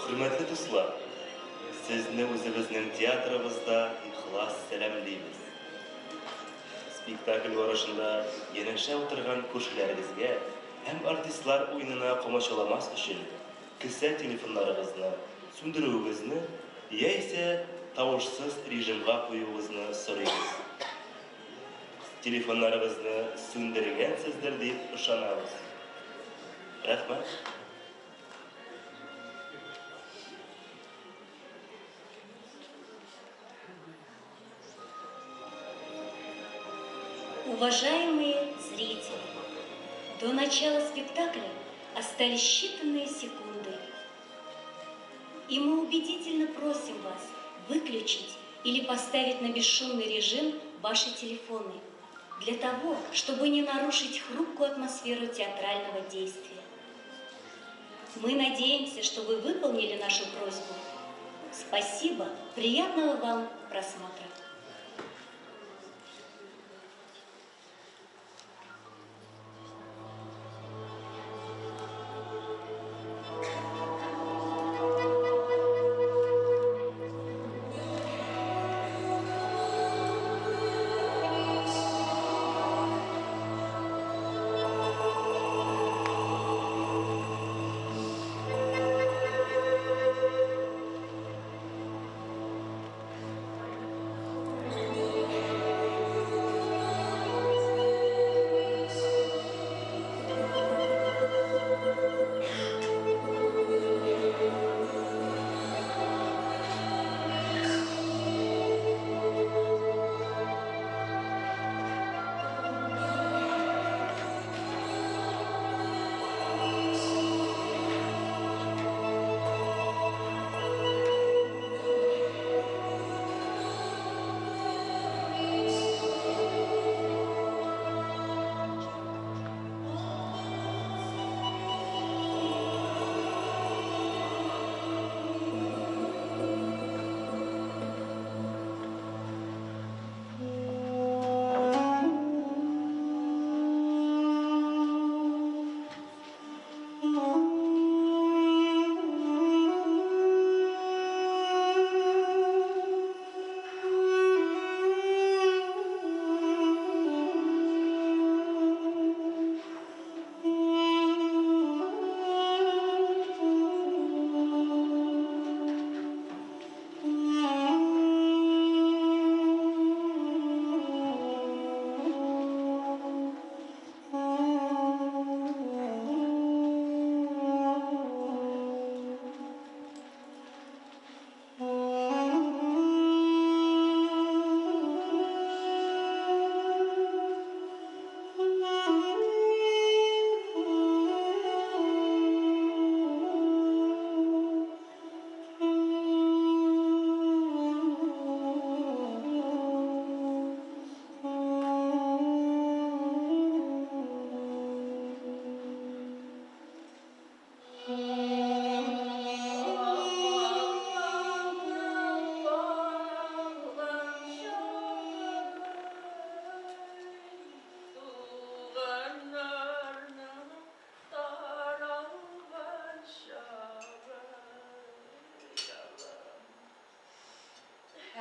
Хөрмәтле дуслар, сезне үзебезнең театрыбызда ихлас сәламлибез. Спектакль барышында янәшә утырган күршеләрегезгә һәм артистлар уенына комачауламас өчен кесә телефоннарыгызны сүндерүегезне яисә тавышсыз режимга куюыгызны сорыйбыз. Телефоннарыгызны сүндергәнсездер дип ышанабыз. Рәхмәт. Уважаемые зрители, до начала спектакля остались считанные секунды. И мы убедительно просим вас выключить или поставить на бесшумный режим ваши телефоны для того, чтобы не нарушить хрупкую атмосферу театрального действия. Мы надеемся, что вы выполнили нашу просьбу. Спасибо, приятного вам просмотра.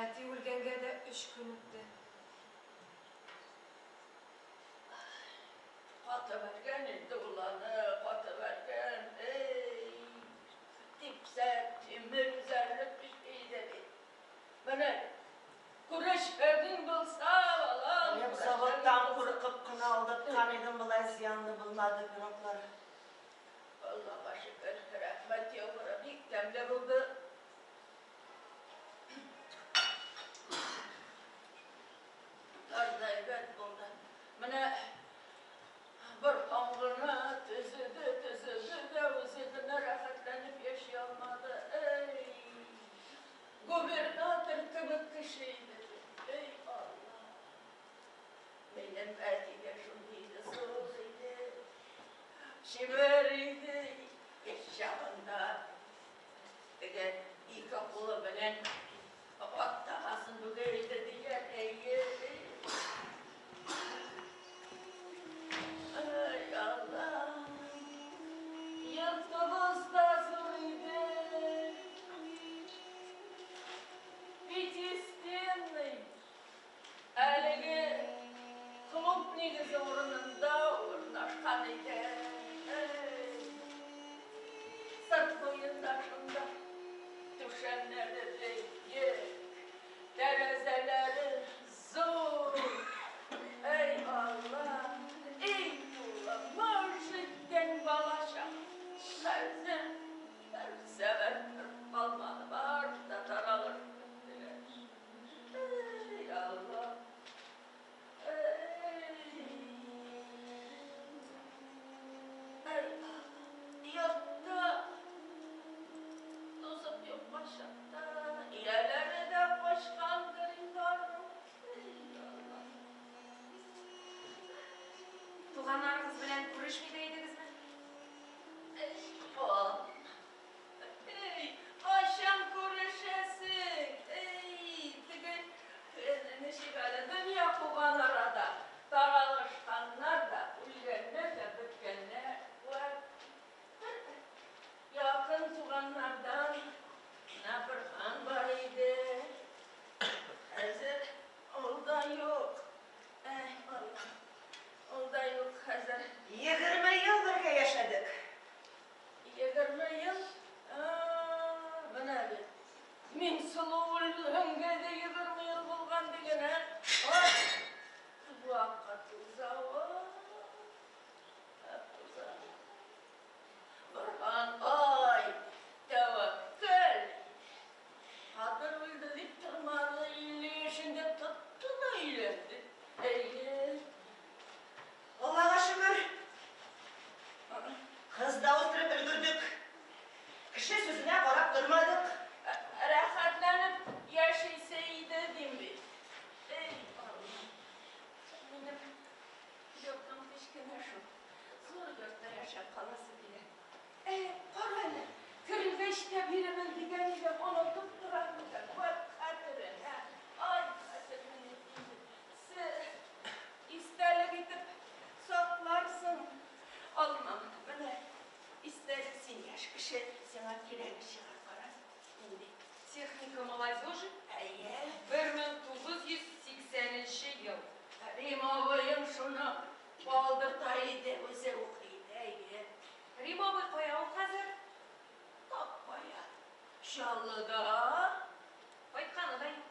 Әти үлгәнгә дә өч көн үтте. Каты бәргән инде ул аны, каты бәргән. Эй, типсә тимер өзәрлек кеше иде бит. Менә күрешкәнең булса, балам, Мин күрешкәнең заводтан булса. куркып кына алдаткан идем, болай зыянлы булмады пироглар. Аллага шөкер, рәхмәт яугыры, бик тәмле булды. Тар да әйбәт булды. Менә бер гына төзеде, төзеде дә үзе генә рәхәтләнеп яши алмады. Эй, губернатор кебек кеше иде. Эй, Алла. Минем әти дә шундый иде, зур иде. Чибәр иде. Яшь чагында теге ике кулы белән ат тагасын бөгә иде дигән, әйе. Ай, Алла. Йортыбыз да зур иде. Туганнарыгыз белән күрешми дә идегезме? Эй, кайчан күрешәсең? Эй, теге ничек әле дөнья куган арада таралышканнар да, үлгәннәр дә беткәннәр. Вәт, бер якын туганнардан менә Борһан бар иде. Хәзер ул да юк. Әй, Алла. Ул да юк хәзер. 20 ел бергә яшәдек. 20 ел? Менә бит. Миңсылу үлгәнгә дә 20 ел булган диген, ә? Ай, вакыт уза, вакыт уза. Борһан, ай, тәвәккәл. Хатын үлде дип тормады, 50 яшендә тотты да өйләнде. Әйе. Аллага шөкер, кыз да үстереп өлгердек. Кеше сүзенә карап тормадык. Рәхәтләнеп яшисе иде дим бит. Эй, Алла. Минем йортым кечкенә шул. Зур йортта яшәп каласы килә. Кара әле, керелгәч тә бирермен дигән идем, онытып торам икән. Вәт хәтерең, ә? Ай, хәтерең инде. Истәлек итеп сакларсың. Алмам, менә истәлек, син яшь кеше, сиңа кирәге чыгар, кара. Нинди? Техника молодежи Әйе. 1980 ел. Рим абыем шуны алдырта иде, үзе укый иде, әйе. Рим абый кая ул хәзер? Тап кая? Чаллыда. Кайтканы да юк.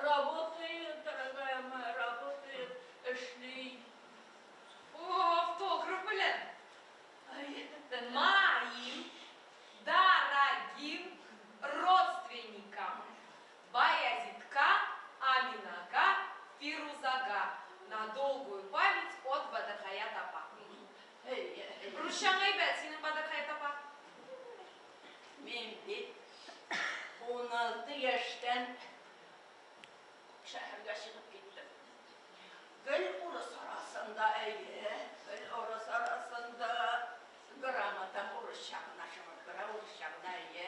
Работает, дорогая моя, работает, эшли. О, автограф белән. Ай, Моим дорогим родственникам Баязитка, Аминага, Фирузага на долгую память от Бадырхаят апа. Әйе. Русчаң әйбәт синең, Бадырхаят апа. Мин бит 16 яшьтән шәһәргә чыгып киттем. Гел урыс арасында, әйе, гел урыс арасында. Грамотам урысча гына чыгып тора, урысча гына, әйе.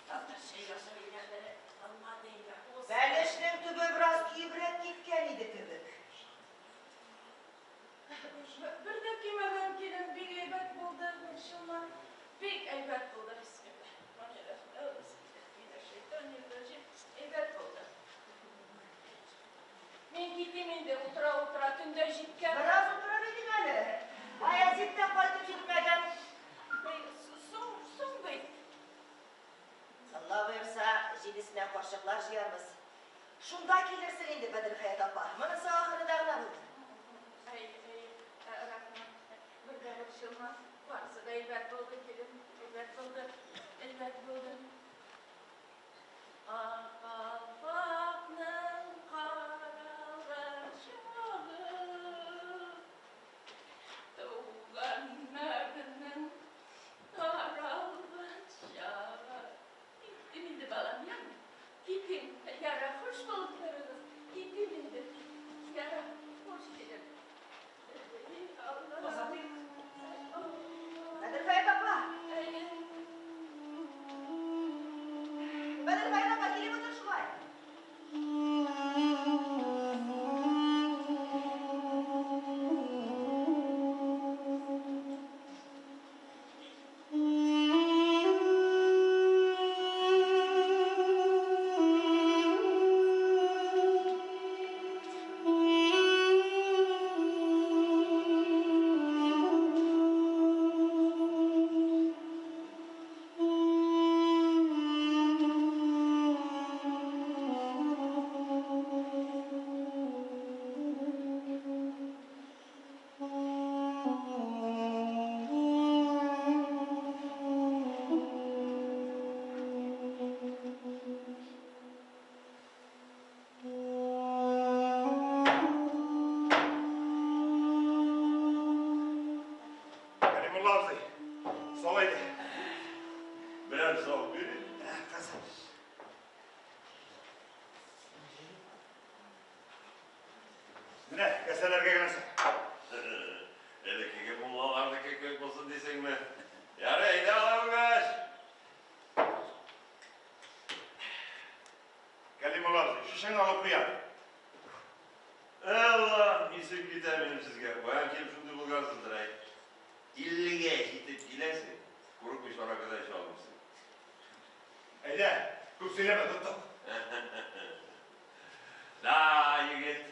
Татарча яза өйрәнә алмады инде. Бәлешнең төбе бераз көебрәк киткән иде кебек. Бер дә көймәгән, килен, бик әйбәт булды, борчылма. Бик әйбәт булды. Бисмиллаһир-рахманир-рахим. Әйбәт булды. Мин китим инде, утыра-утыра төн дә җиткән. Бераз утырыр идең әле. Баязит та кайтып җитмәгән. Соң, соң бит. Алла боерса, 7-сенә карчыклар җыярбыз. Шунда килерсең инде, Бәдерхаят апа. Монысы ахырында гына булды. Әй, әй, рәхмәт. Бер дә борчылма. Барысы да әйбәт булды, килен. Әйбәт булды. Әйбәт булды. Ак калфакның каралган чагы, туганнарның таралган чагы. Киттем инде, балам, яме. Китим. Яра, хуш булып торыгыз. Китим инде. Яра, хуш килен. Эй, Алла. Озатыйк. Бәдерхаят апа! Әйе. Бәдерхаят апа, килеп утыр шулай. Кәримулла абзый, сал әйдә. Берәр сал бирим. Кызым. Менә, кәсәләргә генә сал. минем сезгә. Каян килеп шундый булгансыздыр, әй. Иллегә җитеп киләсең, курыкмыйча аракы да эчә алмыйсың. Әйдә, күп сөйләмә, тоттык. Да, егет.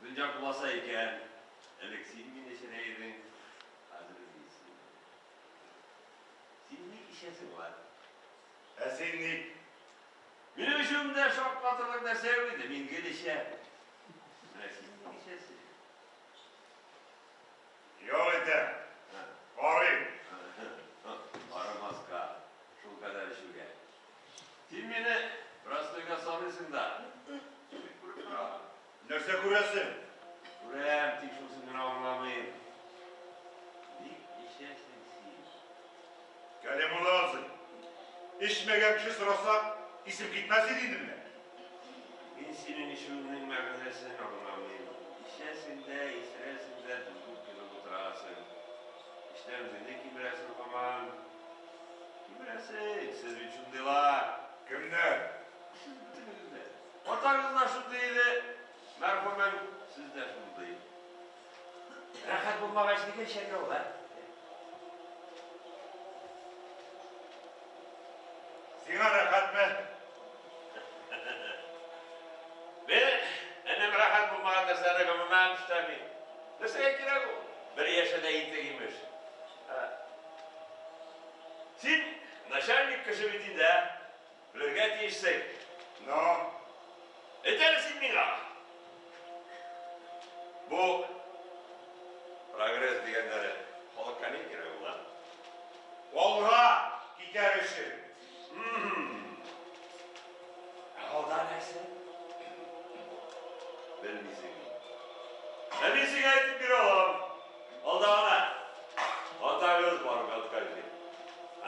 Дөнья куласа икән. Элек син мине эчерә идең, хәзер мин сине. Син ник эчәсең алай? Ә син ник? Минем эчүемдә шаккатырлык нәрсә юк иде, мин гел эчәм. Менә син ник эчәсең? Ял итәм. Арыйм. Арымаска, шулкадәр эчүгә. Син мине простойга саныйсың да. Мин күреп торам. Нәрсә күрәсең? Күрәм, тик шунысын гына аңламыйм. Ник эчәсең син? Кәлимулла абзый, эчмәгән кеше сораса, исем китмәс иде инде менә. Мин синең эчүеңнең мәгънәсен аңламыйм. Эчәсең дә, исерәсең дә, дудук йөреп утырасың. Эчтән үзеңне кимерәсең һаман. Кимерәсең, сез бит шундыйлар. Кемнәр? Сез бөтенегез дә. Атагыз да шундый иде, мәрхүмең, сез дә шундый. Рәхәт булмагач, нигә эчәргә ул, ә? Сиңа рәхәтме? Мин, энем, рәхәт булмаган нәрсәне гомумән эшләмим. Нәрсәгә кирәк ул? Бер яшә дә интек, имеш. Ә? Син начальник кеше бит инде, ә? Белергә тиешсең. Но. Әйт әле син миңа. Бу прогресс дигәннәре халыкка ни кирәк ул, а? Алга китәр өчен. Ә алда нәрсә? Белмисең. Ә мин сиңа әйтеп бирә алам. Алда гына атагыз барып яткан җир. А?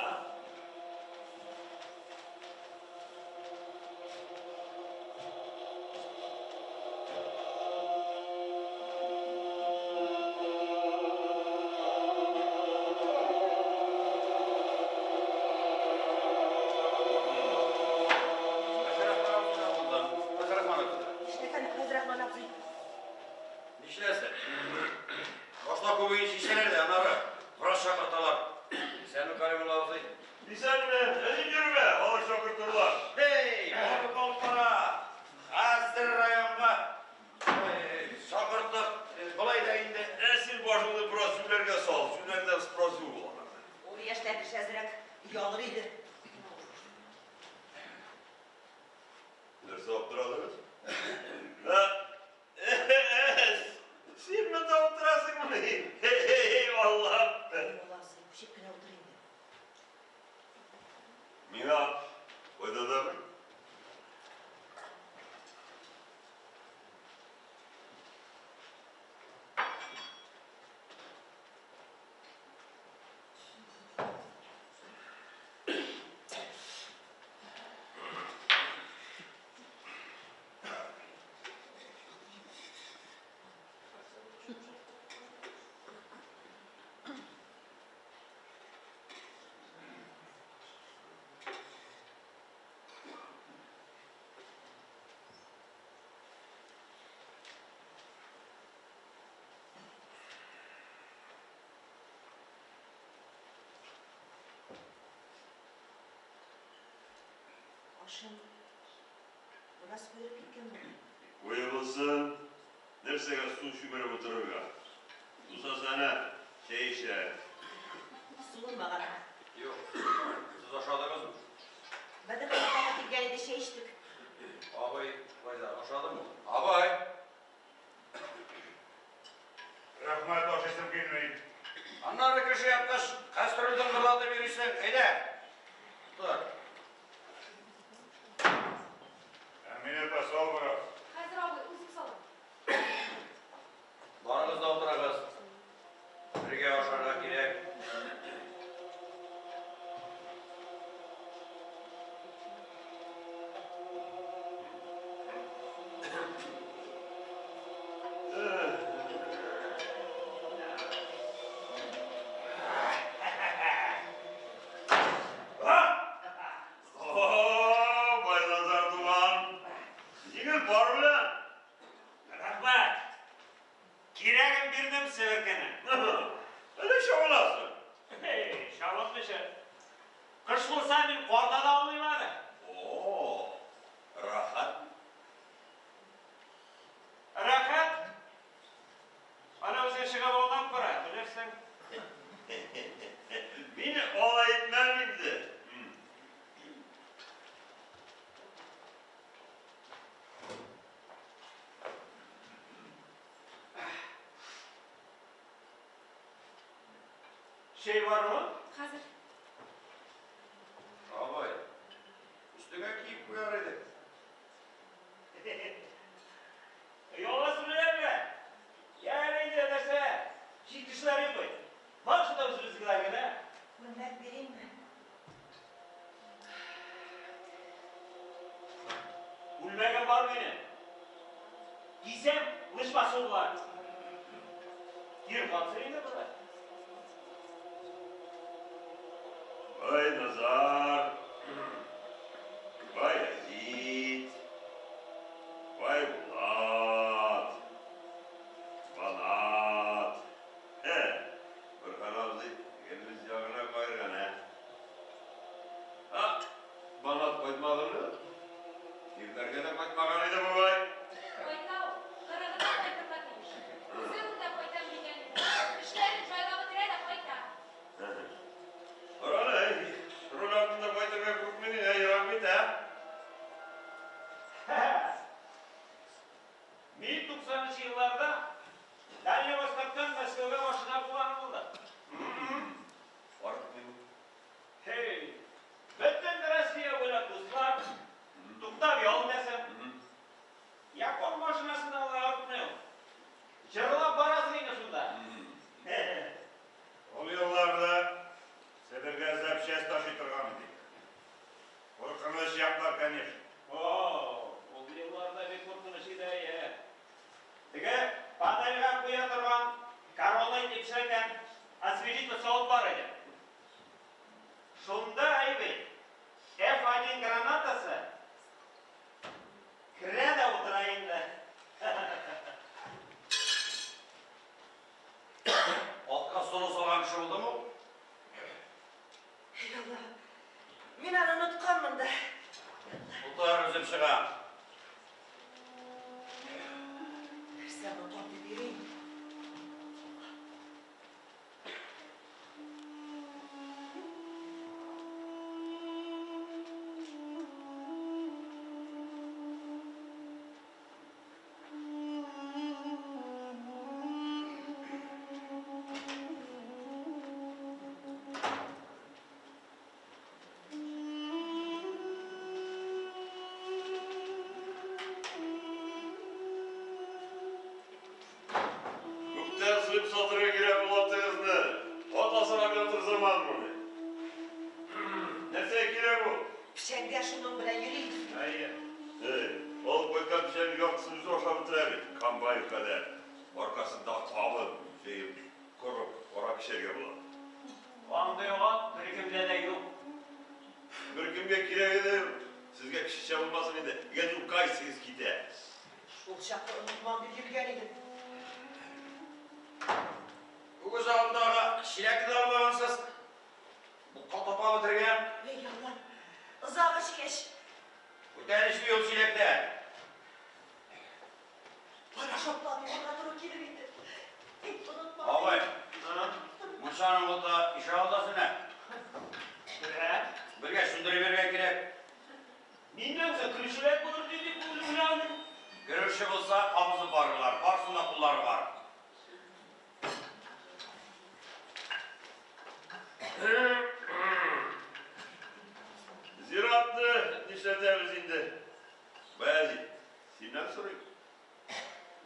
Нишләсән, Фәйзрахман абзый? Нишләсен? Башта күбеге чишәләр дә, аннары врач чакырталар. Исәнме, Кәримулла абзый? Исәнме, әни йөрмә, алар чакыртырлар. Эй, барып алып бара. Хәзер районга чакырттык. Болай да инде. Ә син башыңны бераз сүләргә сал, сүләрдән спрос юк ул аларда. Ул яшьтә кеше әзрәк оялыр иде. Нәрсә аптырадыгыз? Ә, син монда утырасыңмыни? Эй, Аллам! Кәримулла абзый, күчеп кенә утыр инде. Миңа кайда да бер. Ашың бераз куерып киткән бугай. Куе булсын, нәрсәгә су чүмереп утырырга? Сусаса әнә, чәй эчә. Суынмаган. Юк, сез ашадыгызмы? Бәдерханов ага килгән иде, чәй эчтек. Абый кайда, ашадымы? Абый! Рәхмәт, ашыйсым килми. Аннары кеше яткач, кастрюль дыңгырлатып йөрисең. Әйдә! Тор. Әминә апа, сал бераз. Хәзер абый, үзем салам. Барыгыз да утырыгыз. Бергә ашарга кирәк. Кирәген бирдем себеркене. Әллә чабынасың? Эй, чабынмыйча. Кыш булса, мин карда да ауныйм әле. О, рәхәт. Рәхәт. Ана үзең чыгып аунап кара, белерсең. Мин алай итмәм инде. Чәй бармы? Хәзер. Абый, өстеңә киеп куяр идек. Ояласың беләме? Ярый инде, нәрсә? Чит кешеләр юк бит. Барысы да үзебезнекеләр генә. Күлмәк биримме? Күлмәгем бар минем. Кисәм, лычма сугыла. Кир катсын инде болай. Вай, Назар. Вай, Азит. Вай, Булат. Банат. Ә, Борһан абзый гел үз ягына каерган, ә? А, Банат кайтмадымы? Ирләргә дә кайтмаган иде бугай. Кайта ул. Кырыгына кайтырга тиеш. Үзе монда кайтам дигән иде. Эшләрен җайлап бетерә дә кайта. Карале, руль артында кайтырга күпмени, ә, ерак бит, ә? Мин 90 нчы елларда Дальний Востоктан Мәскәүгә машина куганым булды. Артмыйм. Һей, бөтен Россия буйлап дуслар, туктап ял итәсең. Япон машинасында алай артмый ул. Җырлап барасың инде шунда. Ул елларда Себергә запчасть ташый торган идек. Куркыныч яклар, конечно. О, ул елларда бик куркыныч иде, әйе. Теге панельгә куя торган корона итеп эшләнгән освежитель савыт бар иде. Шунда әйе F1 гранатасы керә дә утыра инде. Атка солы салган кеше булдымы ул? Әй Алла, мин аны онытканмын да. Утыр, үзем чыгам. Нәрсә онытам дип йөрим. Күптән суеп сатырга кирәк ул атыгызны. Ат асарга ятыр заман моны. Нәрсәгә кирәк ул? Печәнгә шуның белән йөри идек. Әйе. Эй, алып кайткан печәннең яртысын үзе ашап бетерә бит. Комбайн кадәр. Аркасында табын җыеп, корып, аракы эчәргә була. Андый ат беркемдә дә юк. Беркемгә кирәге дә юк. Сезгә кешечә булмасын инде. Гел укайсыгыз китә. Шул чакта онытмам дип йөргән идем. Үгез агымдагы чиләкне дә алмагансыз. Букка тапап бетергән. Әй Алла, озак эчкәч. Бүтән эчми ул чиләктән. Порошоклап юырга туры килер инде. Әй, онытмам. Абый, мунчаның уты ишегалда сүнә. Бергә. Бергә сүндереп йөрергә кирәк. Миннән соң керүчеләр булыр дип уйладым. Керүче булса, кабызып барырлар. Барысының да куллары бар. Зиратны нишләтәбез инде? Баязит, синнән сорыйм.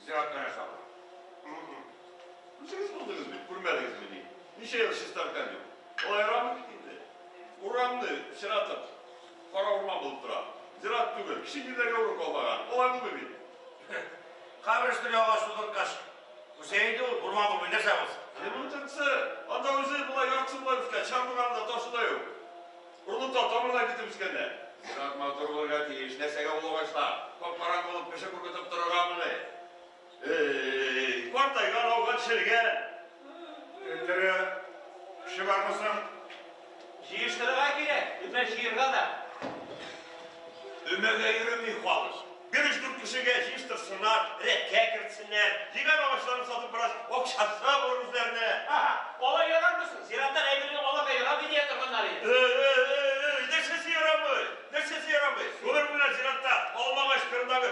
Зират нәрсә ул? Үзегез булдыгыз бит, күрмәдегезмени? Ничә ел чистарткан юк. Алай ярамый бит инде. Урамны пычратып, кара урман булып тора. Зират түгел, кеше җирләргә урын калмаган. Алай булмый бит. Кабер өстенә агач утырткач, үсә инде ул, урман булмый, нәрсә булсын? Ә моның тынысы, анда үзе болай яртысы болай үскән, чамбыганы да, ташы да юк. Орлыкта тамырлар китеп үскәннәр. Зират матур булырга тиеш, нәрсәгә ул агачлар? Кап-караңгы булып кеше куркытып торыргамыни? Эй, картайган Тишелгән. Тере кеше бармы соң? Җыештырырга кирәк, өмә җыерга да. Өмәгә йөреми халык. Бер өч-дүрт кешегә җыештырсыннар, рәткә кертсеннәр. Җыйган агачларын сатып бераз акчасы булыр үзләренә. Аһа, алай ярармы соң? Зираттан әйберне алырга ярамый дия торганнар иде. Эй, нәрсәсе ярамый? Нәрсәсе ярамый? Гомер буена зиратта алмагач кырындагы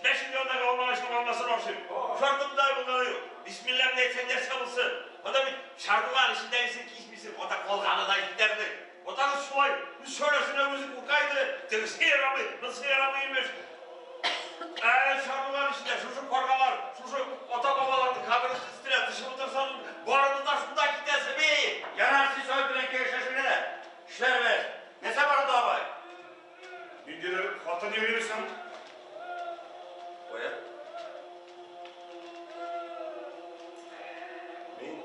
мәчет янындагы алмагачның алмасын ашыйм. Шартында булганы юк. Бисмиллаңны әйтсәң нәрсә булсын? Анда бит чардуган эчендәгесен кисмисең, ата калганы да җитәрлек. Атагыз шулай үз шәрәсенә үзе курка иде. Тегесе ярамый, монысы ярамый имеш. Ә чардуган эчендә шушы каргалар, шушы ата-бабаларның кабере өстенә төшеп утырсаң, барыбыз да шунда китәсе бит. Ярар, син Сәүд белән киңәшләшеп генә эшләрбез. Нәрсә бар анда, абый? Ниндидер хатын йөриме соң? Кая? Мин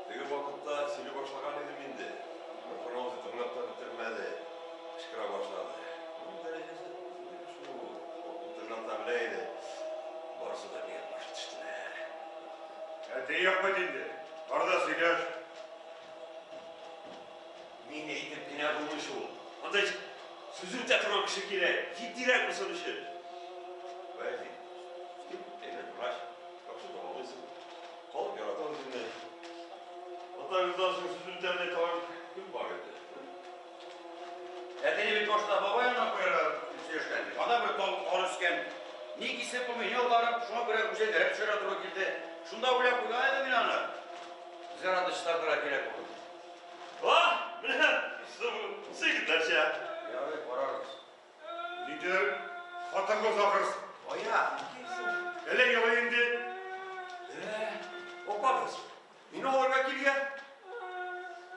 теге вакытта сөйли башлаган идем инде. Гырфан абзый тыңлап та бетермәде, кычкыра башлады. Аның дәрәҗәсе үзендә шул ул. Ул тыңлап та белә иде. Барысы да миңа каршы төштеләр. Әти юк бит инде. Бар да сөйләш. Мин әйтеп кенә булмый шул. Анда сүз үтә торган кеше кирәк. Җитдирәк булсын өчен. Баязи, син әйбәт врач, яхшы дәвалыйсың. Халык ярата үзеңне. Атагыздан соң сүз үтәрдәй тагын кем бар инде? Әтине бит башта бабай янына куярга дип сөйләшкән идек. Анда бер тал кар үскән. Ни кисеп булмый, ни аударып, шуңа күрә үзәнләргә төшәргә туры килде. Шунда уйлап куйган идем мин аны. Зиратны чистартырга кирәк булыр дип. А, менә егетләрчә. Ярый, карарбыз. Ниндидер хатын-кыз ахрысы. Кая? Әллә елый инде. Ә, апагыз, мине алырга килгән.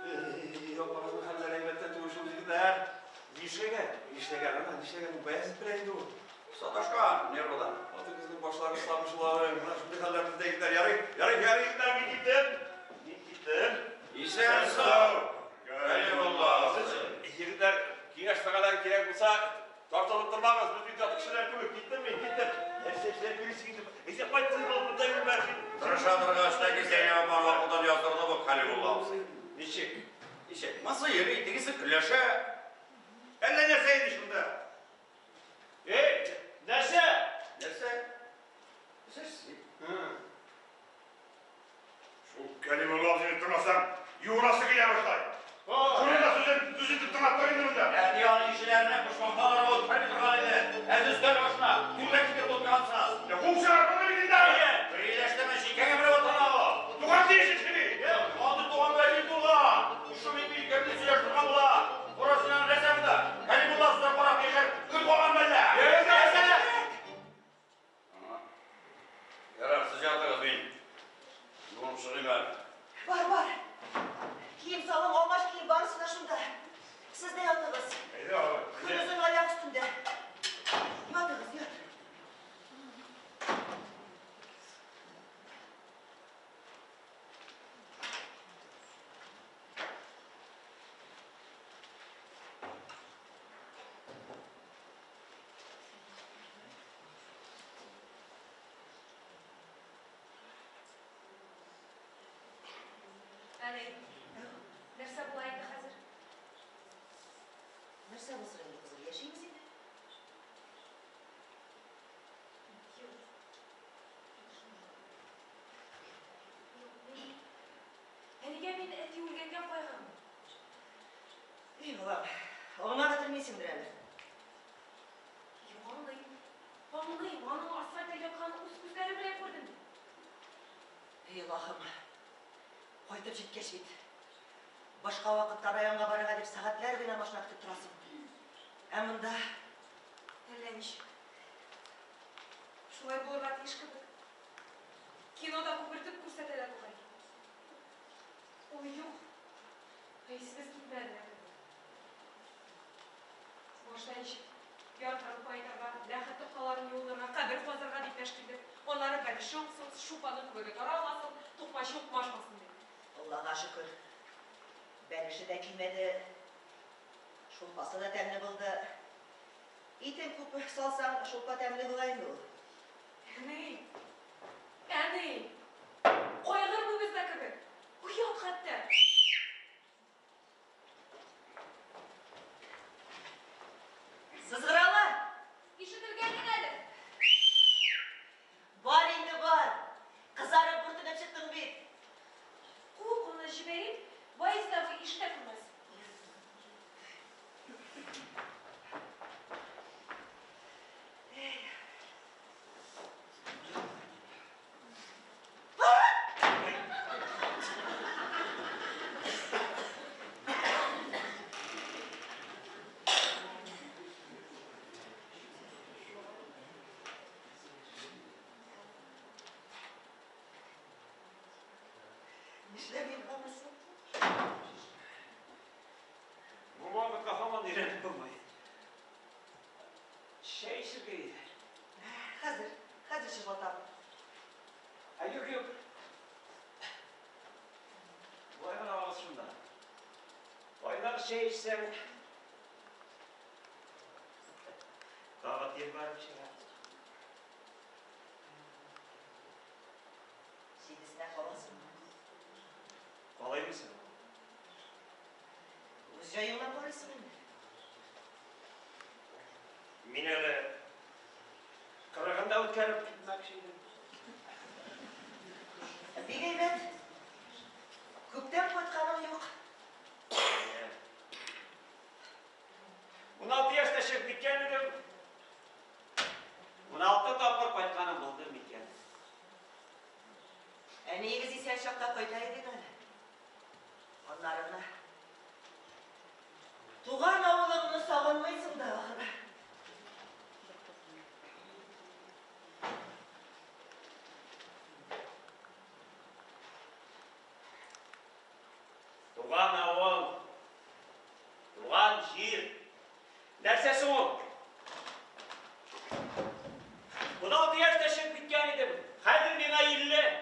Эй, апагызның хәлләре әйбәт тә түгел шул, егетләр. Нишләгән? Нишләгән ана, нишләгән? Баязит белә инде ул. Саташкан, нервыдан. Хатын-кызның башлары ысламы шул аның. Менә шундый хәлләр бездә, егетләр. Ярый, ярый, ярый, егетләр, мин киттем. Мин киттем. Исән-сау, Кәлимулла абзый. Егетләр, киңәш-мәгәләр кирәк булса, тартынып тормагыз, без бит ят кешеләр түгел. Киттем мин, киттем. Нәрсә эшләп йөрисең инде? Әйдә, кайтсын, монда йөрмә син. Тырыша торгач, тәки Зәйнәб апаны акылдан яздырды бу Кәлимулла абзый. Ничек? Ничек? Монысы йөри, тегесе көнләшә. Әллә нәрсә инде шунда. Эй, нәрсә? Нәрсә? Нәрсә? Шул Кәлимулла абзыйны тыңласаң, юынасы килә башлый. Шуны да сүзен сүз итеп тыңлап тор инде монда. Әти аның ишеләренә почмакта барып утырмый торган иде. Ә сез өстәл башына түргә китереп тоткансыз. Я куып чыгар, моны бит инде. Бер иләштеме, чикәңә менеп утыра ул. Туган тиеш эшли. Андый туган белән ир булган. Шушы мин бит сөйләшеп торган була. Кара син аны нәрсә монда? Кәлимулла сүзен карап яшәр көн калган мәллә? Нәрсә? Ярар, сез ятыгыз, мин юынып чыгыйм әле. Бар, бар. Кием-салым, алмаш кием барысы да шунда. Сез дә ятыгыз. Әйдә, абый. Көнозын аяк өстендә. Ятыгыз, ят. Әни, нәрсә була инде хәзер? Нәрсә булсын инде, кызым, яшибез инде. Юк. Юк, мин... Ә нигә мин әти үлгәнгә кайгырмыйм? Эй, балам, аңлап бетермисеңдер әле. Юк, аңлыйм. Аңлыйм, аның асфальтта ятканын үз күзләрем белән күрдем бит. Эй, Аллаһым, кайтып җиткәч бит. Башка вакытта районга барырга дип сәгатьләр буена машина көтеп торасың. Ә монда Әллә ничек. Шулай булырга тиеш кебек. Кинода күпертеп күрсәтәләр бугай. Ул юк. Ә исебез китмәде дә кебек. Башта ничек ярдырып кайтырга, ләхет тоткаларын юынырга, кабер казырга дип мәш килдек. Аннары бәлеше уңсын, шулпаның күбеге таралмасын, тукмачы укмашмасын дип. Аллага шөкер, бәлеше дә кимәде, шулпасы да тәмле булды. Итен күп салсаң, шулпа тәмле була инде ул. Әни! Әни! Нишләп анысы? Бу вакытка һаман өйрәнеп булмый. Чәй эчәргә иде. Хәзер, хәзер чыжлатам. Ә юк, юк. Болай гына агыз шунда. Кайнар чәй эчсәң, тагы тир барып чыга. Җидесенә каласың. Калаймы соң? Үз җаеңнан карыйсың инде. Мин әле кырыгын да үткәреп китмәкче идем. Бик әйбәт. Күптән кайтканың юк. 16 яшьтә чыгып киткән идем. 16 тапкыр кайтканым булды микән? Әниегез исән чакта кайта идең әле. Аннары гына. Туган авылыңны сагынмыйсың да ахыры. Туган авыл, туган җир. Нәрсә соң ул? 16 яшьтә чыгып киткән идем. Хәзер миңа 50.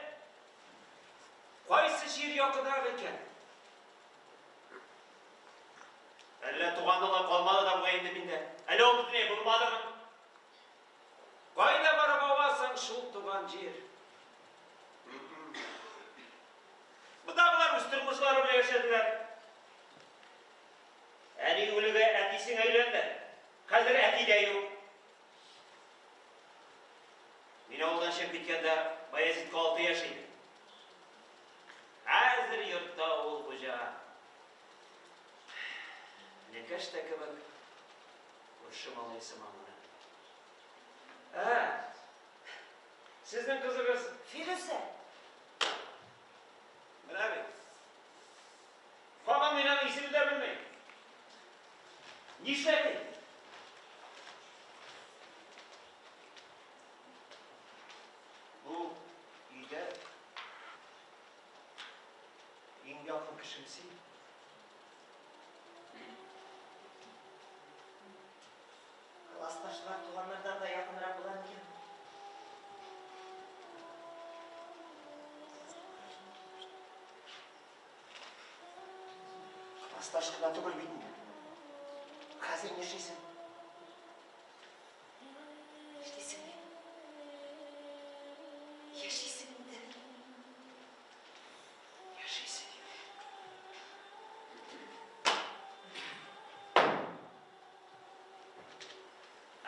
Кайсы җир якынрак икән? Әллә туганлыгы калмады да бугай инде миндә. Әллә ул бөтенләй булмадымы? Кайда барып авасың шул туган җир? Мондагылар үз тормышлары белән яшәделәр. Әни үлүгә әтисенә өйләнде. Хәзер әти дә юк. Мин авылдан чыгып киткәндә Баязитка 6 яшь иде. Хәзер йортта ул хуҗа. Энекәш тә кебек, күрше малай сыман гына. Ә, сезнең кызыгыз Фирүзә. Менә бит. Һаман мин аның исемен дә белмим. Нишләп? Бу өйдә иң якын кешем син. Классташлар туганнардан да якынрак була микән? Классташ кына түгел бит инде. Хәзер нишлисең? Нишлисең бит? Яшисең инде. Яшисең.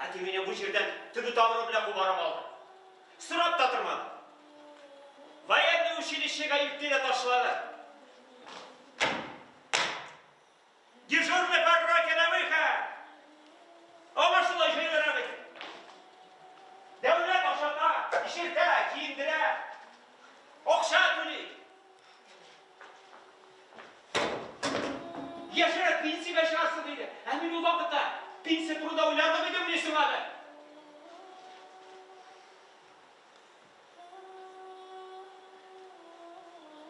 Әти мине бу җирдән төбе тамыры белән кубарып алды. Сорап та тормады. Военный училищега илтте дә ташлады. Дежурный по роте на выход! Аңа шулай җайлырак икән. Дәүләт ашата, эчертә, киендерә, акча түли. Яшьрәк пенсиягә чыгасың диде. Ә мин ул вакытта пенсия турында уйларлык идеммени соң әле?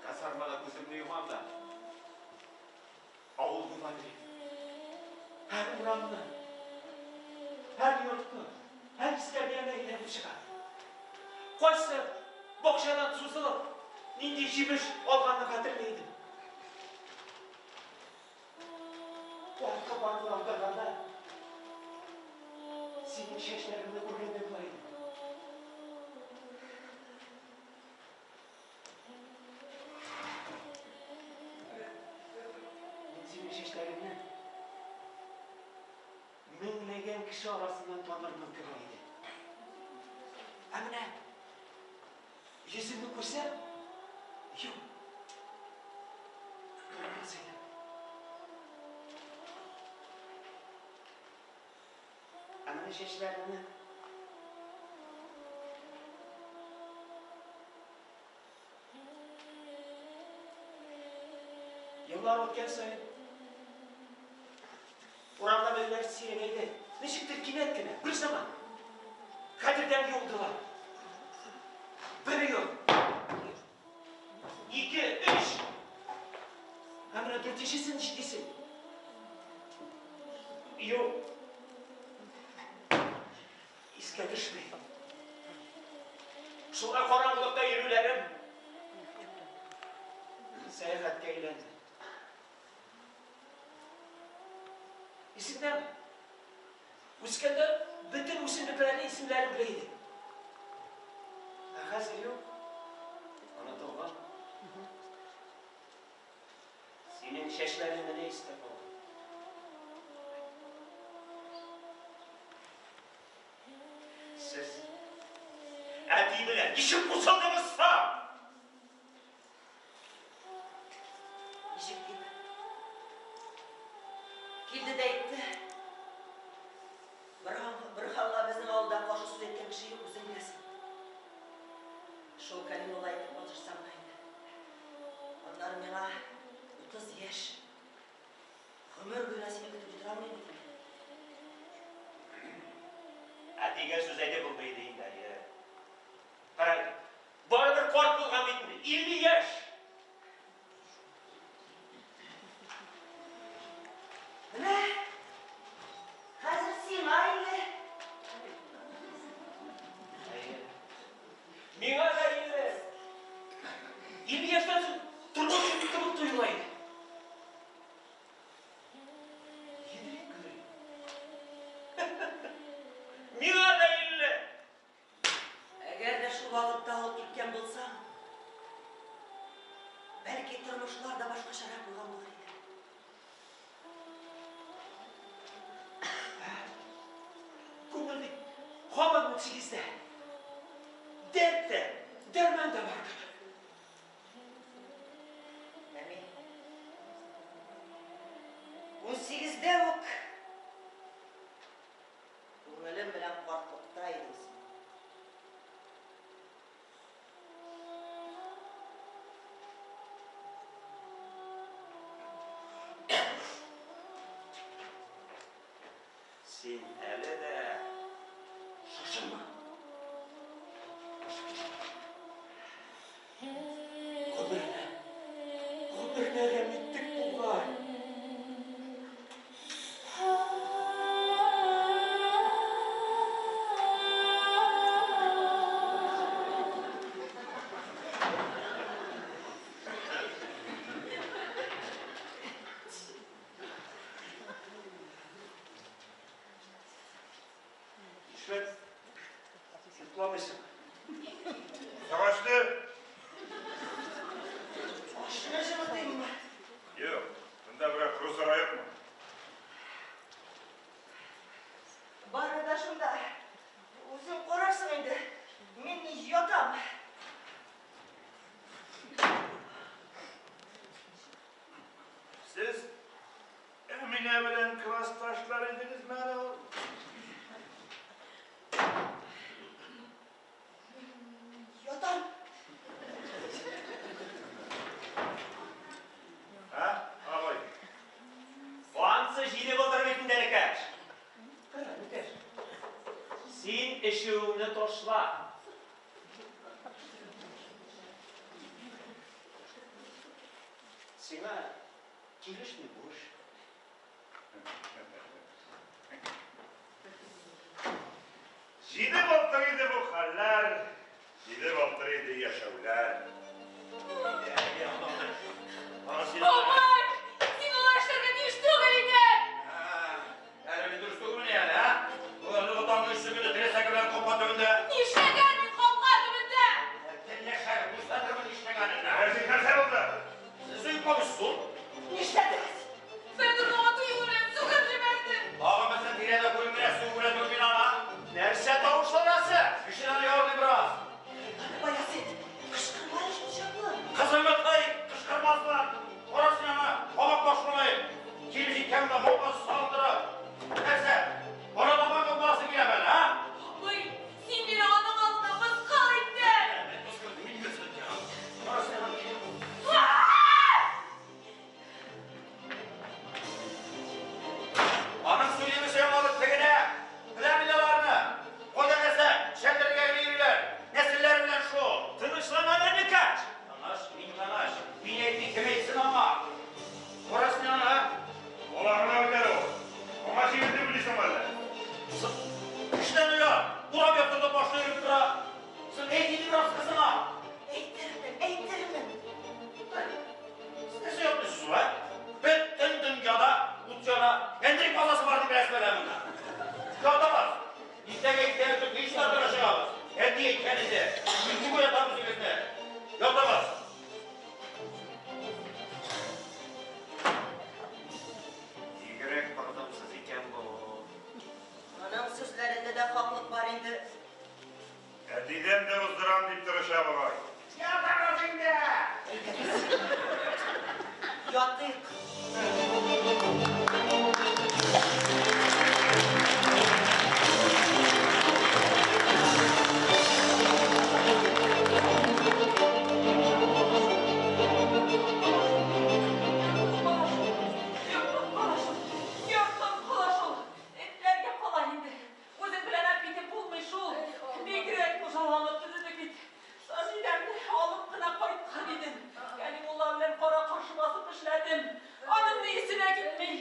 Казармада күземне йомам да, авыл буйлап йөрим. Һәр урамны, һәр йортны, һәр эскәмияне әйләнеп чыгам. Кайсы бакчадан сузылып, нинди җимеш алганны хәтерли идем. Арткы партада утырганда, синең чәчләреңне күргәндәй була идем. Мин синең чәчләреңне меңләгән кеше арасыннан танырмын кебек иде. Ә менә йөзеңне күрсәм, юк, танымас идем. Ә менә чәчләреңне Еллар үткән саен урамда безләр сирәгәйде. Ничектер кинәт кенә, бер заман хәтердән юылдылар. Бер ел, ике, өч. Кешесен ничек дисең? Юк. Искә төшми. Шулай караңгылыкта йөрүләрем сәяхәткә әйләнде. Исеңдәме? Үскәндә бөтен үсемлекләрнең исемнәрен белә идем. Ә хәзер юк. Онытылган. Синең чәчләрең генә истә калган. Сез әти белән ничек кушылдыгыз соң? Ничек дип? Килде дә әйтте. Борһан, Борһанга безнең авылда каршы сүз әйткән кеше юк, үзең беләсең. Шул Кәлимулла әйтеп маташсам да инде. Аннары миңа 30 яшь. Гомер буена сине көтеп утыра алмыйм бит инде. Әтигә сүз әйтеп булмый иде инде, әйе. Кара әле, барыбер карт булган бит инде, 50 яшь! Менә хәзер сиңа инде. Әйе. Миңа да 50. 50 яшьтән соң тормыш юк кебек тоела иде. Ядрин көдрин. Миңа да 50. Әгәр дә шул вакытта алып киткән булсаң, бәлки тормышлар да башкачарак булган булыр иде. Күңел бит һаман 18-дә. Дәрт тә, дәрман да бар кебек. Ә мин 18-дә үк күңелем белән картлыкта идем син. Син әле дә шашынма. Гомерне, гомерне әрәм иттек бугай. Нишләп йокламыйсың? Сагачты? Ашны җылытыйммы? Юк, монда берәр коры сарай юкмы? Бары да шунда. Үзең карарсың инде. Мин ятам. Сез Әминә белән классташлар идегезме әле ул? Ятам. Ә, абый? Ансы җиде былтыр бит инде, энекәш. Кара, энекәш. Син эчүеңне ташла. Сиңа килешми бу эш. Җиде былтыр иде бу хәлләр, җиде былтыр иде яшәүләр. Бабай! Син алай эшләргә тиеш түгел идең! Әле мин дөрес түгелмени әле, ә? Боларны тотамны өчсе көне теләсә белән капка төбендә. Нишләгән мин капка төбендә? Телләшә, күрсәтермен нишләгәнен. Ә син нәрсә булды? Сез оекмамыйсыз ул. Нишләдегез? Федорны аты юлы белән сүгеп җибәрде. Тагын безнең тирәдә күренмәс су белән түгел мин ана. Нәрсә тавышланасы? Кешене аны ярдым бераз. Баязит, кычкырма. Ятыйк. Йортым кала шул, йортым кала шул. Этләргә кала инде. Үзең белән алып китеп булмый шул. Бигрәк нужаланып төзедек бит. Саҗидәмне алып кына кайткан идем. Кәлимулла белән кара-каршы басып эшләдем. Аның ни исенә китми.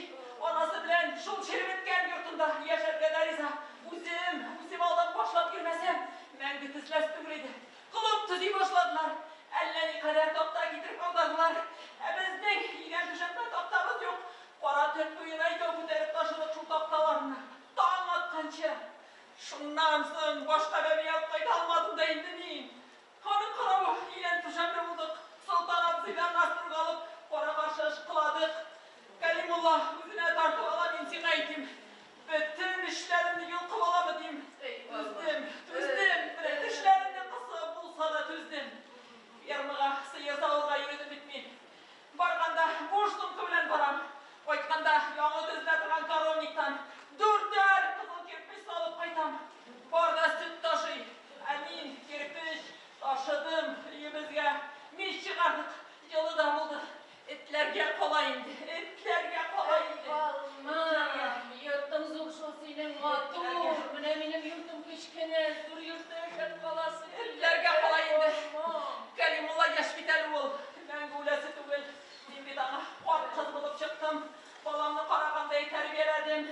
Анасы белән шул череп беткән йортында яшәргә дә риза. Үзем, үзем алдан башлап йөрмәсәм, мәңге төзеләсе түгел иде. Клуб төзи башладылар. Әллә никадәр такта китереп аудардылар. Ә безнең идән түшәмдә тактабыз юк. Кара төн буена икәү күтәреп ташыдык шул такталарны. Таң атканчы. Шуннан соң башка бәби алып кайта алмадым да инде мин. Аның каравы идән түшәмле булдык. Солтан абзыйдан настрог алып, кара-каршы ышкыладык. Кәлимулла үзенә тартып ала, мин сиңа әйтим. Бөтен эшләремне йолкып аламы дим. Түздем, түздем. Менә тешләремне кысып булса да түздем. Фермага сыер савырга йөрдем бит мин. Барганда буш сумка белән барам. Кайтканда яңа төзелә торган коровниктан дүртәр кызыл кирпеч салып кайтам. Бар да сөт ташый. Ә мин кирпеч ташыдым өебезгә. Мич чыгардык, җылы да булды. Этләргә кала инде, этләргә кала инде. Алмам, йортың зур шул синең, матур. Менә минем йортым кечкенә, зур йортта яшәп каласы килә. Этләргә кала инде. Кәлимулла яшь бит әле ул. Мәңге үләсе түгел. Мин бит аңа карт кыз булып чыктым. Баламны карагандай тәрбияләдем.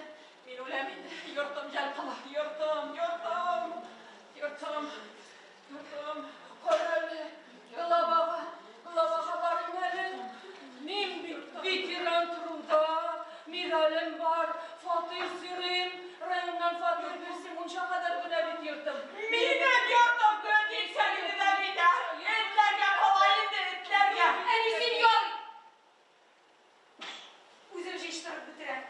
Мин үләм инде. Йортым жәл кала. Йортым, йортым, йортым, йортым. Кара әле, главага, главага барыйм әле. Мин бит ветеран труда, медалем бар, фатир сорыйм, районнан фатир бирсен, мунча кадәр генә бит йортым. Минем йортым көн тикшер иде дә бит, ә. Этләргә кала инде, этләргә. Әни, син ял ит. Үзем җыештырып бетерәм.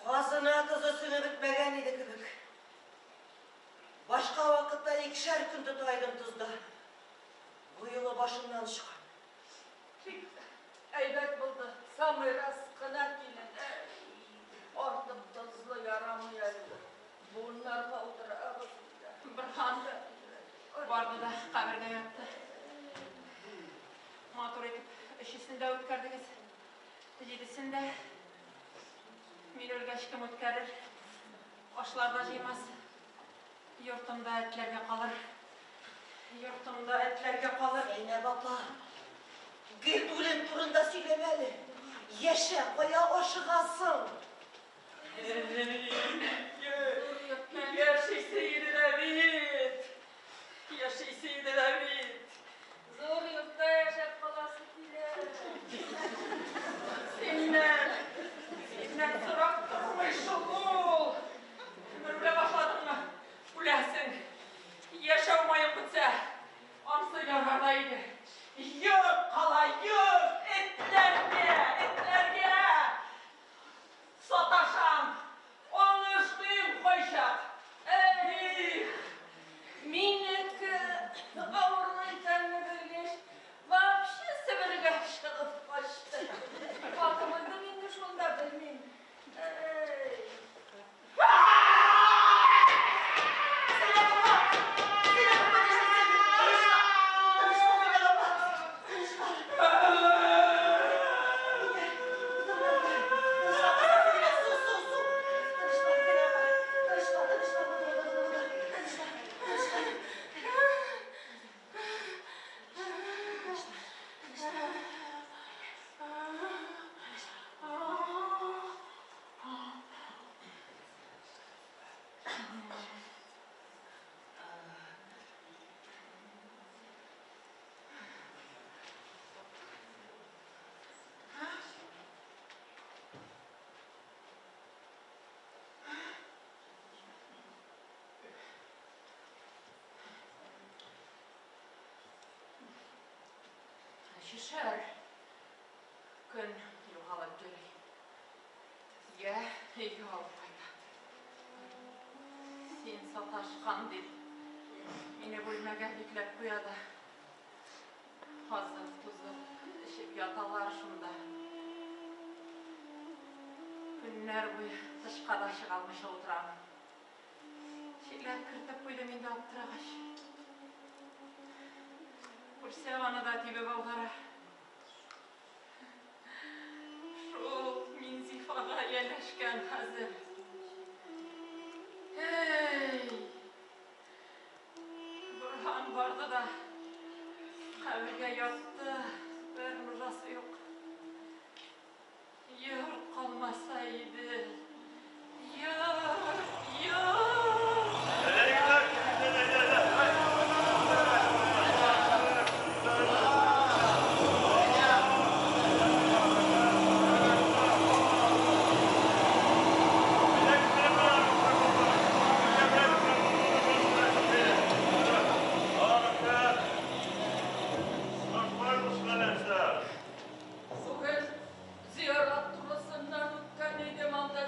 Казына тозы сеңеп бетмәгән иде кебек. Башка вакытта икешәр көн тота идем тозда. Бу юлы башымнан очкан. Бик әйбәт булды. Самый раз кына килен. Артык тозлы ярамый әле. Буыннарга утырабыз инде. Борһан барды да кабергә ятты. Матур итеп өчесен дә үткәрдегез. Җидесен дә. Мин үлгәч кем үткәрер? Ашлар да җыймас. Йортымда этләргә калыр. Йортымда этләргә калыр. Зәйнәб апа, гел үлем турында сөйләмә әле. Яшә, кая ашыгасың? Яшисе иде дә бит. Яшисе иде дә бит. Зур йортта яшәп каласы килә. Синнән, синнән сорап тормый шул ул. Бер үлә башладыңмы? Үләсең. Яшәү маең бетсә, анысы ярар да иде. Йорт кала, йорт! Этләргә, этләргә! Саташам, аңышмыйм кайчак. Эх, минеке авырлы икәнне белгәч, вообще Себергә чыгып качты. Хатым үлдеме инде шунда, белмим. Эй. Зәйнәб апа! Зәйнәб апа, нишлисең? Тынычла! Тынычла, Зәйнәб апа! Тынычла! Тынычла, Зәйнәб, су, су, су! Тынычла, Зәйнәб апа! Тынычла, тынычла, булды, булды, булды. Тынычла, тынычла. Тынычла, тынычла. Өчешәр көн югалып йөри. Я өйгә алып кайта. Син саташкан дип, мине бүлмәгә бикләп куя да. Азып-тузып, эчеп яталар шунда. Көннәр буе тышка да чыга алмыйча утырам. Чиләк кертеп куйдым инде аптырагач. Күрсә аны да тибеп аудара. Шул Минзифага ияләшкән хәзер. Эй! Борһан барды да кабергә ятты, бер нужасы юк. Йорт калмаса иде. Йорт, йорт! Бүген зиярат турысыннан үткән идем анда.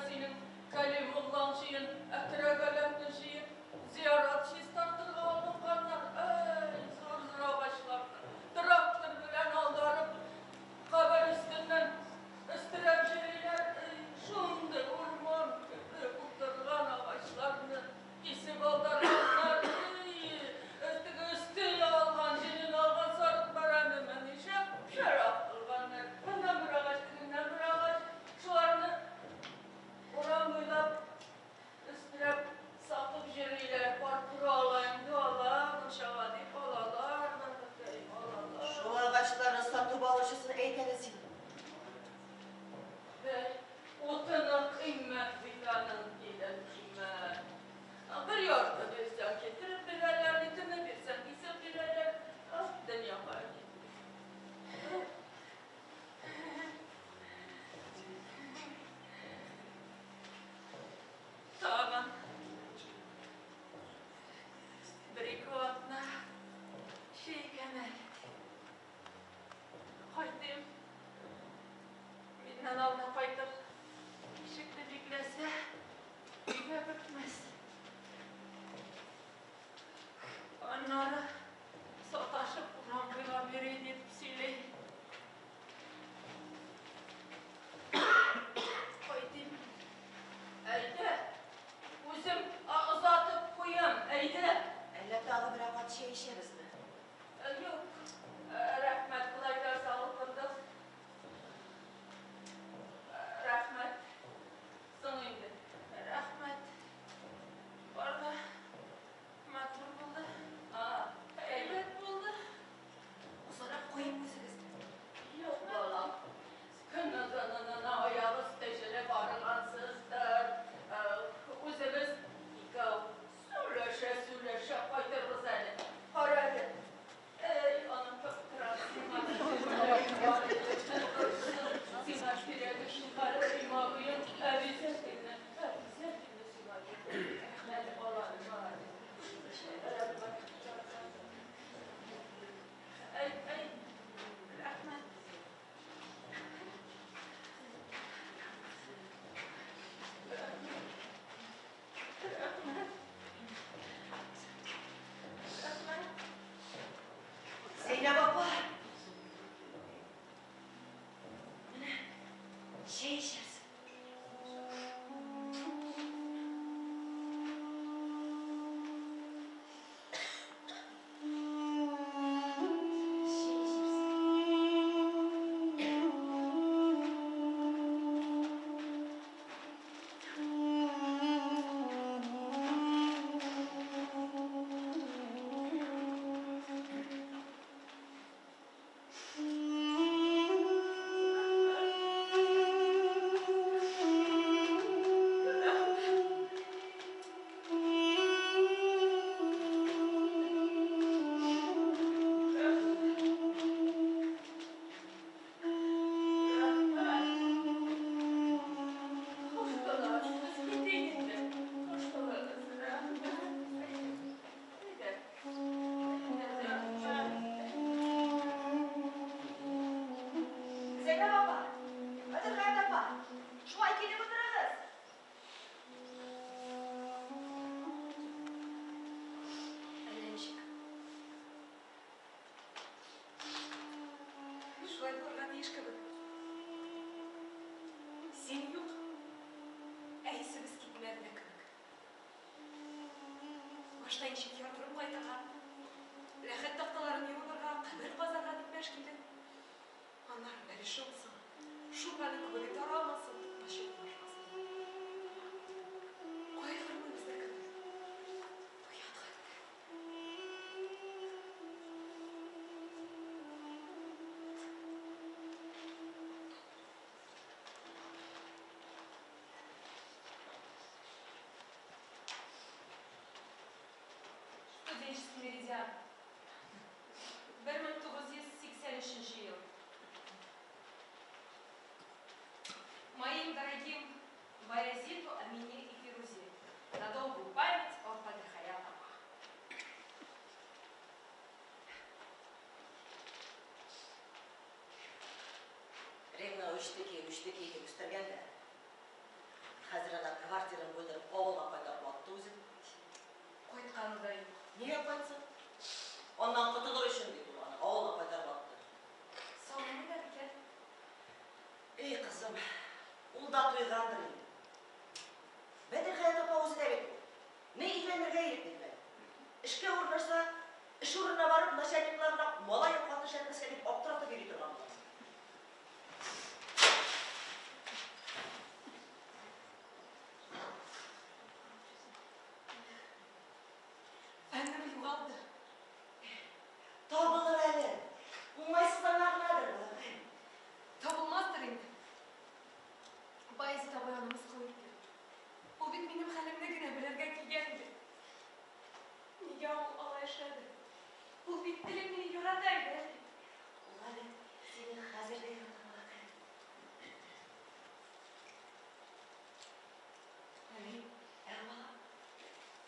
Шулай булырга тиеш кебек. Син юк, ә исебез китмәде дә кебек. Башта ничек ярдырып кайтырга, ләхет такталарын юынырга, кабер казарга дип мәш килдек. Аннары бәлеш шылсын, шулпаның күбеге таралмасын, токмачы урнашмасын. Кайгырмыйбыз да кебек. Оят хәтта. Студенческий меридиан. 1983 ел. Моим дорогим Баязиту, Амине и Фирузе. На долгую память от Бадрихаят апа. Римма үчтеки, үчтеки итеп үстергән дә. Хәзер ана квартирын бүлдереп авылга кайтарып атты үзен. Кайтканы да юк. Нигә кайтсын? Аннан котылыр өчен дип ул аны авылга кайтарып атты. Сагынмый да микән? Эй, кызым, ул да туйгандыр инде. Бәдерхаят апа үзе дә бит ул. Ни өйләнергә ирек бирмәде. Эшкә урнашса, эш урынына барып начальникларына малаем хатын эшләтмәскә дип аптыратып йөри торган була. Фәннур югалды. Табылыр әле. Уңайсызлана гынадыр, балакаем. Табылмастыр инде. Баязит абый аны мыскыл итте. Ул бит минем хәлемне генә белергә килгән иде. Нигә ул алай эшләде? Ул бит элек мине ярата иде әле. Ул әле сине хәзер дә ярата, балакаем. Әни, Ә, балам,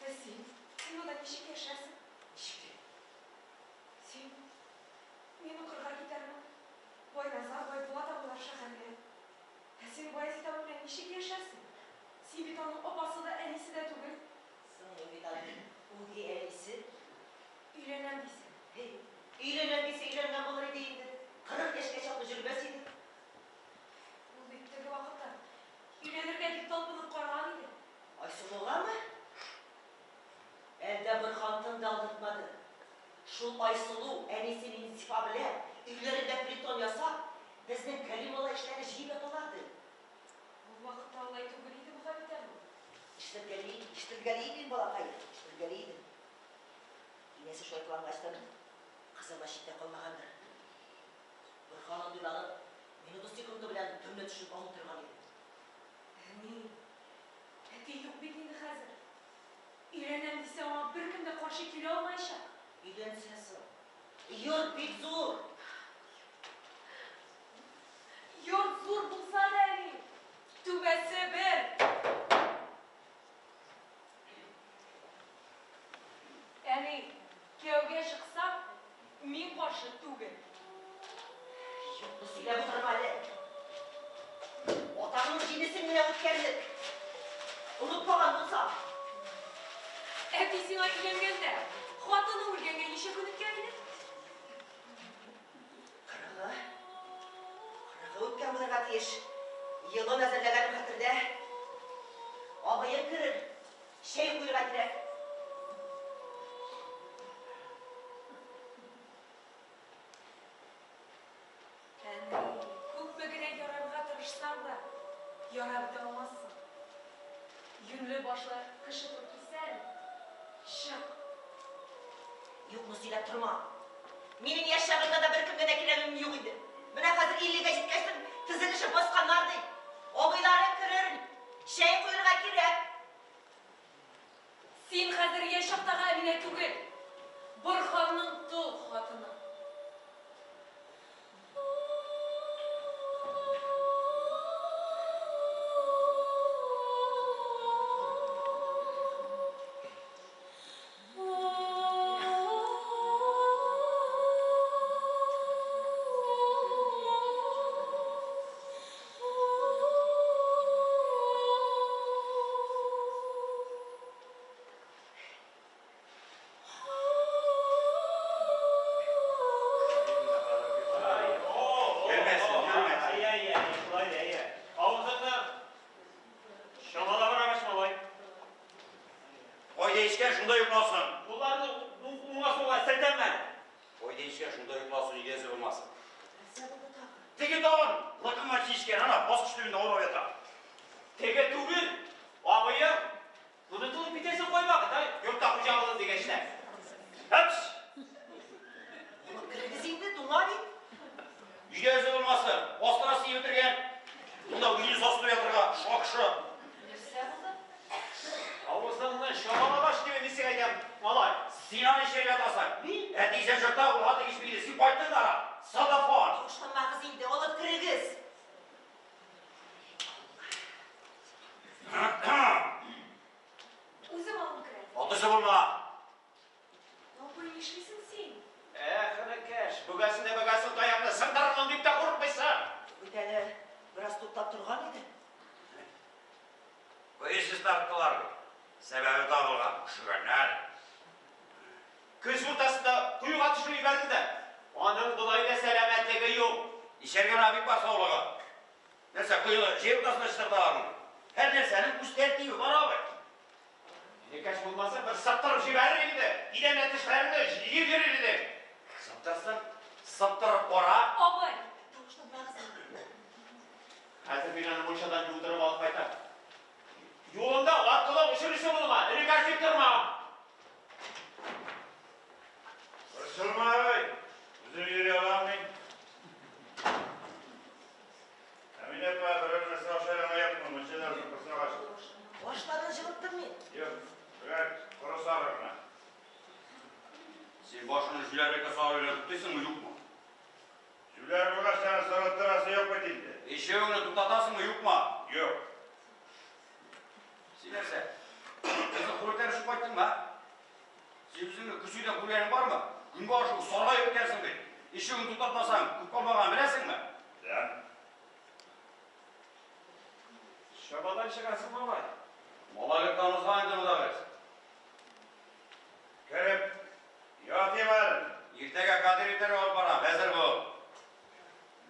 ә син? Син монда ничек яшәрсең? Ничек тә? Син, мин укырга китәрмен. Байназар, Байбулат абыйлар шәһәргә. Ә син Баязит абый белән ничек яшәрсең? Син бит аның апасы да, әнисе дә түгел. Соң мин бит аның үги әнисе. Өйләнәм дисең. Һей, өйләнәм дисә өйләнгән булыр иде инде. 40 яшькә чаклы җөрмәс иде. Ул бит теге вакытта өйләнергә дип талпынып караган иде. Айсылугамы? Әлдә Борһан тын да алдыртмады. Шул Айсылу әнисе Минзифа белән өйләрендә притон ясап, безнең Кәлимулла ишләрне җыеп яталар, ди. Ул вакытта алай түгел иде бугай бит әле ул. Ишетелгәли, ишетелгәли иде, балакай, ишетелгәли иде. Инәсе шулай кылангачтын, кызы да читтә калмагандыр. Борһан андыйларын минуты-секунды белән төнлә төшеп алып торган иде. Әни, әти юк бит инде хәзер. Өйләнәм дисә, аңа беркем дә каршы килә алмаячак. Өйләнсә соң. Йорт бик зур. Йорт зур булса да, әни, түбәсе бер. Әни, кияүгә чыксам, мин каршы түгел. Юкны сөйләп утырма әле. Атаңның җидесен генә үткәрдек. Онытмаган булсаң. Әти сиңа өйләнгәндә, хатыны үлгәнгә ничә көн үткән иде? Кырыгы. Кырыгы үткән булырга тиеш. Елын әзерләгәнем хәтердә. Абыең керер. Чәй куерга кирәк. Әни, күпме генә ярарга тырышсаң да, ярап бетә алмассың. Юньле башлы кеше туры килсә әле, чык. Юкны сөйләп торма. Минем яшь чагымда да беркемгә дә кирәгем юк иде. Менә хәзер иллегә җиткәчтен тезелешеп басканнар ди. Абыйларың керер, чәй куерга кирәк. Син хәзер яшь чактагы Әминә түгел, Борһанның тол хатыны. Теге тагын лыкыңа чишкән, ана, баскыч төбендә аунап ята. Теге түгел, абыем. Онытылып китәсең кайвакыт, а, йортта хуҗа булып дигәч тә. Әпс! Алып керегез инде, туңа бит. Өйдә эзе булмасын, астына сиеп бетергән. Монда өйне сасытып ятырга шакшы. Нәрсә булды? Авызыңны чамаламаш дип мин сиңа әйтәм, малай. Син аны эчәргә ятасың. Мин? Әти исән чакта ул хатын ишми иде. Син кайттың да, садафон. Тавышланмагыз инде, алып керегез. Үзем алып керәм. Атысы булма. Абый, нишлисең син? Эх, энекәш, бөгәсен дә бөгәсен таякны сындырырмын дип тә курыкмыйсың. Бит әле бераз туктап торган иде. Көе чистарттылар бит. Сәбәбе табылган, өшегәннәр. Көз уртасында коега төшереп җибәрде дә. Аның болай да сәламәтлеге юк. Ишәргә генә бик бар саулыгы. Нәрсә, коены җәй уртасында чистарталармы? Һәр нәрсәнең үз тәртибе бар, абый. Энекәш булмаса, бер сыптырып җибәрер инде. Идәндә тешләреңне җыеп йөрер идең. Сыптырсын, сыптырып кара. Абый! Тавышланмагыз инде. Хәзер мин аны мунчадан юдырып алып кайтам. Юлында аркылы очырыйсы булма, энекәш дип тормам. Борчылма, абый. Үзем йөри алам мин. Әминә апа, берәр нәрсә ашарыңа юкмы? Мунчада корсак ач. Башларын җылыттым мин. Юк, берәр коры сары гына. Син башыңны җүләрлеккә салып йөреп туктыйсыңмы, юкмы? Җүләр булгач, аны сырылттырасы юк бит инде. Ишәвеңне туктатасыңмы, юкмы? Юк. Син нәрсә? Безнең хур итәр өчен кайттыңмы, а? Син үзеңне көзгедән күргәнең бармы? Көнбагыш үк саргаеп беткәнсең бит. Ишәвеңне туктатмасаң, күп калмаганын беләсеңме? Беләм. Чабадан чыгасың, малай. Малайлыктан узган инде монда без. Кереп ятыйм әле. Иртәгә Кадыйр итәргә алып барам, әзер бул.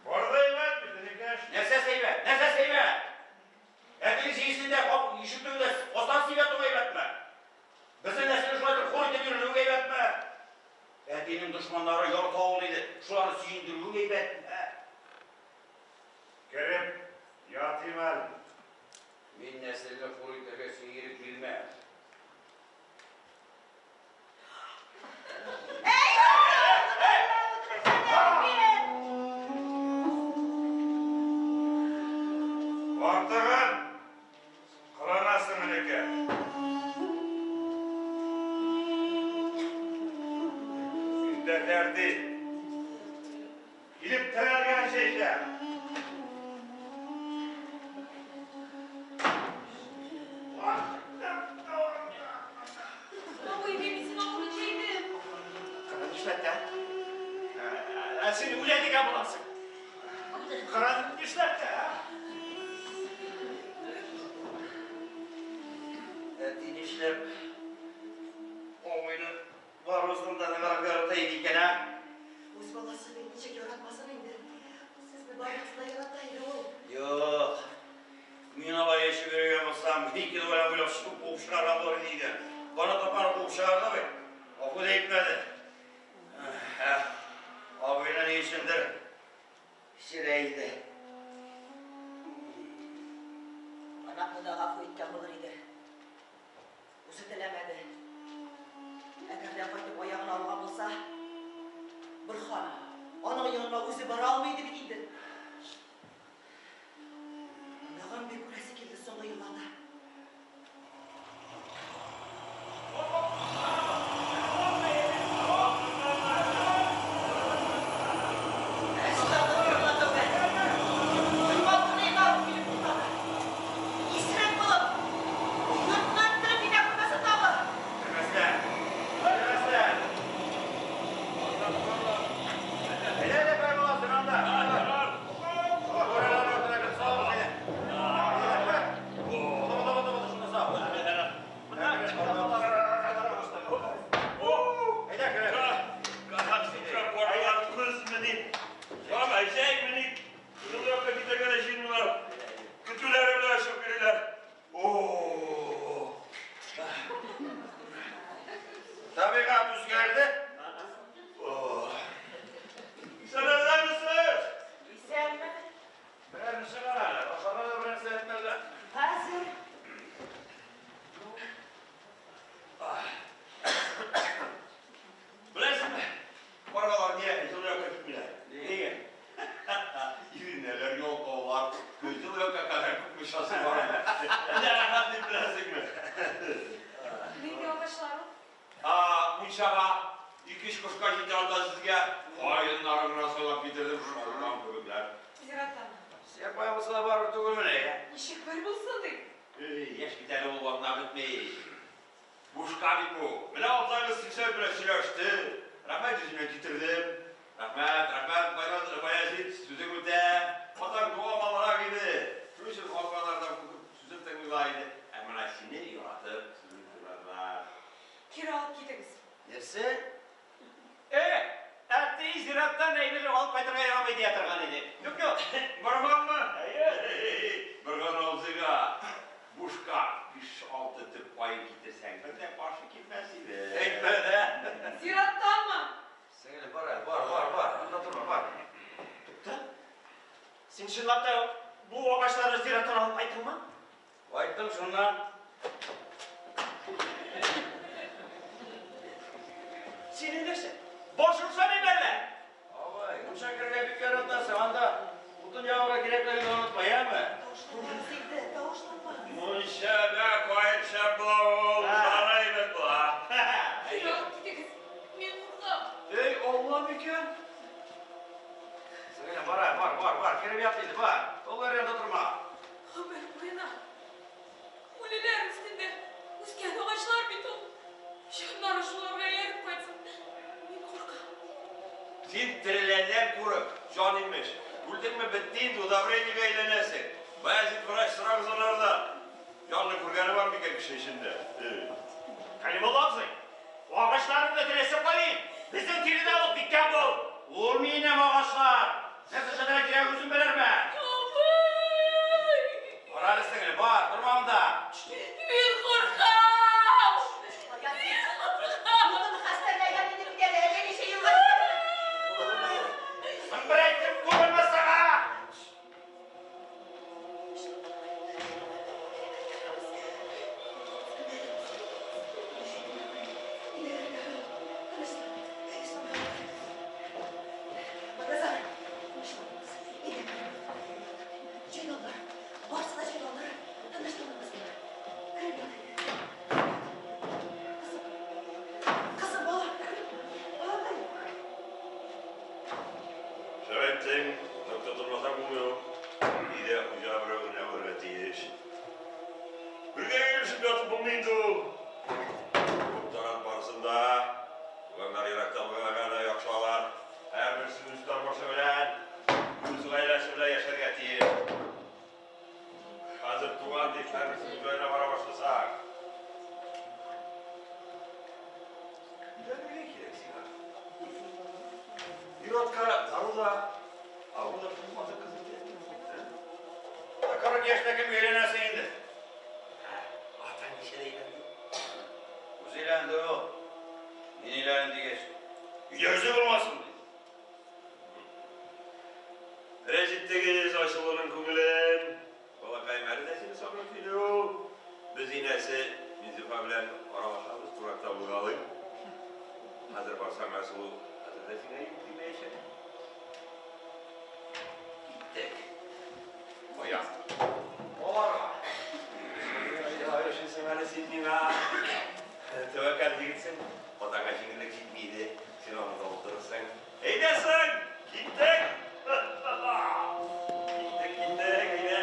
Бар да әйбәт бит, энекәш. Нәрсәсе әйбәт? Нәрсәсе әйбәт? Әтинең җиңесендә кап ишек төбендә астан сибә тору әйбәтме? Безнең нәселне шулай итеп хур итеп йөрүең әйбәтме? Әтинең дошманнары ярты авыл иде, шуларны сөендерүең әйбәтме? Кереп ятыйм әле. Мин нәселне хур итәргә сиңа ирек бирмәм. Артыгын кыланасың, энекәш. Синдә тәртип. Килеп терәлгән чәйчә. Абый, мин бит сиңа авыру җәйдем. Кырын нишләтә? Ә син үлә дигән буласың. Кырын нишләтә? Әти нишләп абыйны барыбызның да ныграк ярата иде икән, ә? Үз баласы бит, ничек яратмасын инде. Сезне барыгызны да ярата иде ул. Юк. Мин алай яшәп йөргән булсам, ике дура буйлап чыгып куып чыгарган булыр иде өйдән. Канат апаны куып чыгарды бит. Гафу да итмәде. Ә, абыйны ни өчендер эчерә иде. Канатны да гафу иткән булыр иде. Үзе теләмәде. Әгәр дә кайтып аягына алган булса, Борһан аның янына үзе бара алмый иде бит инде. Тагын бик күрәсе килде соңгы елларда. Әстәгъфирулла, тәүбә. Йомгак кына алып килеп туктады. Исерек булып, йортыннан кереп китә күрмәсен тагы. Кермәсләр. Кермәсләр. Әйдә, әйдә, бер буласың анда. Бүреләр артына кереп салабыз, әйдә. Әйдә, бер. Була, була, була, була, шунда сал. Әйдә, кереп. Көзмени, ама җәймени, юл якка китәргә дә җыенмыйлар. Көтүләре белән чыгып йөриләр. О! Табигать үзгәрде. Исәнмесез? Исәнме? китердем, шалкан кебекләр. Зираттанмы? Сиңа кая булса да барыбер түгелмени, ә? Ничек бер булсын ди? Эй, яшь бит әле ул, аңлап бетми. Бушка бит бу. Менә абзагыз Сиксән белән сөйләште. Рәхмәт йөзенә китердем. Рәхмәт, рәхмәт, Баязит, сүзең үтә. Атаң дуамалрак иде. Шуның өчен калганнардан куркып сүзен тыңлыйлар иде. Ә менә сине яратып сүзен тыңладылар. Кире алып китегез. Нәрсә? Э, әти зираттан әйбер алып кайтырга ярамый дия торган иде. Юк, юк. Барганмы? Әйе. Борган абзыйга бушка 5-6 төп каен китерсәң, бер дә каршы килмәс иде. Әйтмә дә. Зираттанмы? Сеңелем, бар әле, бар, бар, бар. Анда торма, бар. Тукта. Син чынлап та бу агачларны зираттан алып кайттыңмы? Кайттым шуннан. Синең нәрсә? Башың сарыймы әллә? Абый, мунча керергә бик яратасың, анда утын ягырга кирәклеген онытма, яме? Тавышланмагыз инде, тавышланмагыз. Мунчада каен шәп була ул, сары әйбәт була. Кире алып китегез. Мин куркам. Эй, Алла микән? Сеңелем, бар, бар, бар, бар, кереп ят инде, бар. Олылар янында торма. Гомер буена үлеләр өстендә үскән агачлар бит ул. Җаннары шуларга ияреп кайтсын. Мин куркам. Син тереләдән курык, җан имеш. Үлдеңме, бетте инде, удобрениегә әйләнәсең. Баязит врач сорагыз анарда. Җанны күргәне бар микән кеше эчендә? Калимулла абзый, агачларыңны тересе каен. Безнең тирене алып киткән бул. Ул минем агачлар. Нәрсә эшләргә кирәк үзем белермен. Абый! Бар әле, сеңелем, бар, торма монда. Мин куркам! Баязит, Мин куркам! утын хәстәрләгән идем бит әле, әллә ничә елга җитәр. Соң бер әйттем, күренмә сиңа. Байназар, тынычланыгыз. Әйдә. Җайлаулар, барысы да җайлаулар. Тынычланыгыз. Кереп ят. Кызым, кызым, балам. Балакай. Шәп әйттең, нык тотынмасаң булмый ул. Өйдә хуҗа берәү генә булырга тиеш. Бергә килешеп ятып булмый инде ул. Күп тарат барысын да. Туганнар еракта булганга да яхшы алар. Һәрберсе үз тормышы белән, үз гаиләсе белән яшәргә тиеш. Хәзер туган дип һәрберсе үз җаена бара башласак. Өйләнергә кирәк сиңа. Ир-атка дару да, авыру да булмады кыз итә. 40 яшьтә кемгә өйләнәсең инде? Атаң ничәдә өйләнде? Үзе өйләнде ул. Мин өйләнәм дигәч, өйдә үзе булмасын ди. Рәнҗеттегез Айсылуның күңелен. Балакаем, әле дә сине сагынып сөйли ул. Без инәсе Минзифа белән аралашабыз, туракта булгалый. Хәзер барсаң, Айсылу хәзер дә сиңа юк димәячәк. Киттек. Кая? Аларга. Яшисең әле син миңа. Тәвәккәл егетсең. Атаңа җиңеллек җитми иде. Син аны да утырырсың. Әйдәсең! Киттек! Киттек, киттек, әйдә!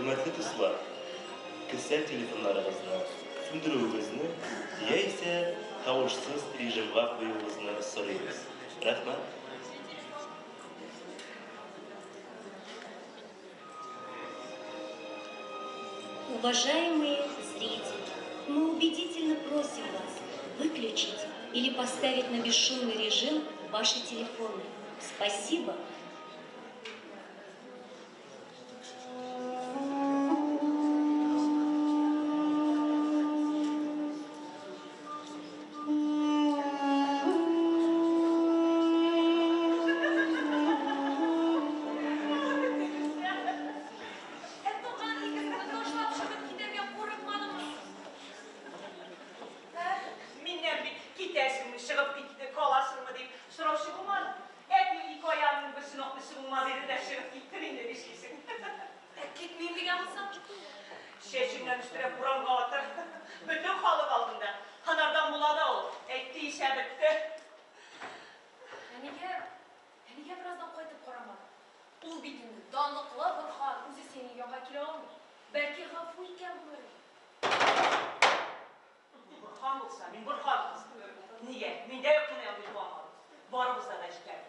Хөрмәтле дуслар, кесә телефоннарыгызны сүндерүегезне яисә тавышсыз режимга куюыгызны сорыйбыз. Рәхмәт. Уважаемые зрители, мы убедительно просим вас выключить или поставить на бесшумный режим ваши телефоны. Спасибо. Ә туган нигезеңне ташлап чыгып китәргә курыкмадыңмы? Миннән бит китәсеңме, чыгып китте, каласыңмы дип сораучы булмады. Әти ике аягыңның берсен аклыйсы булмады иде дә чыгып киттем инде, нишлисең? Ә китмим дигән булсаң? Чәчеңнән өстерәп урамга атыр. Бөтен халык алдында. Анардан була да ул. Әйтте исә бетте. Ә нигә, ә нигә бераздан кайтып карамадың? Ул бит инде данлыклы Борһан, үзе синең янга килә алмый. Бәлки гафу иткән булыр иде. Борһан булса, мин Борһан кызы. Нигә? Миндә юк кына андый туганнар. Барыбызда да җитәрлек.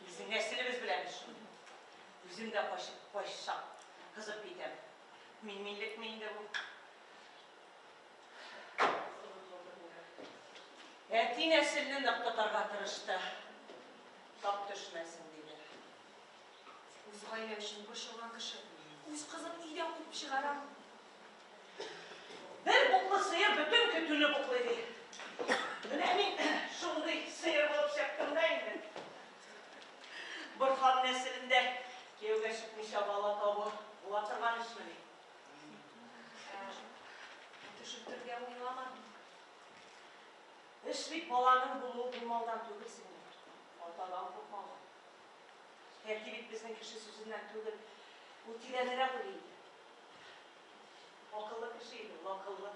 Безнең нәселебез белән без шундый. Үзем дә кайчак, кайчак кызып китәм. Минминлекме инде бу? Әти нәселне нык тотарга тырышты. Тап төшмәсен, диде. Үз гаилә өчен борчылган кеше үз кызын өйдән куып чыгарамы? Бер буклы сыер бөтен көтүне буклый, ди. Менә мин шундый сыер булып чыктым да инде. Борһан нәселендә кияүгә чыкмыйча бала табу була торган эшмени? Ә төшертергә уйламадыңмы? Эш бит баланың булуы булмаудан түгел, сеңлем. Атадан куркмаудан. Әти бит безнең кеше сүзеннән түгел, ул тирәнрәк уйлый иде. Акыллы кеше иде ул, акыллы.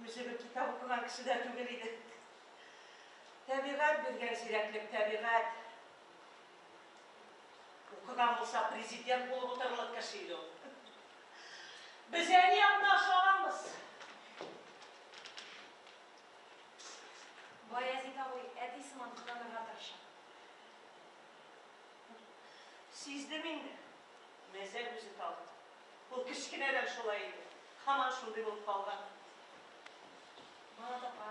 Үзе бер китап укыган кеше дә түгел иде. Табигать биргән зирәклек, табигать. Укыган булса, президент булып утырырлык кеше иде ул. Без әни ягына ошаганбыз. Баязит абый әти сыман кыланырга тырыша. Сиздем инде. Мәзәк үзе тагын. Ул кечкенәдән шулай иде. Һаман шундый булып калган. Манат апа,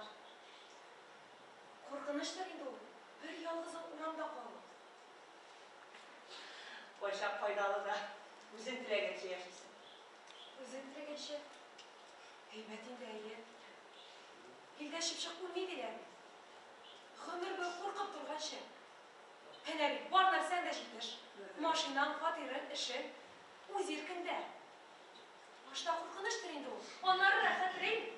куркынычтыр инде ул, бер ялгызың урамда калу. Кайчак файдалы да. Үзең теләгәнчә яшисең. Үзең теләгәнчә. Әйбәт инде, әйе. Илдә чыпчык үлми диләр бит. Гомер буе куркып торганчы. Әнә бит, бар нәрсәң дә җитеш. Машинаң, фатирың, эшең. Үз иркеңдә. Башта куркынычтыр инде ул, аннары рәхәтрәк.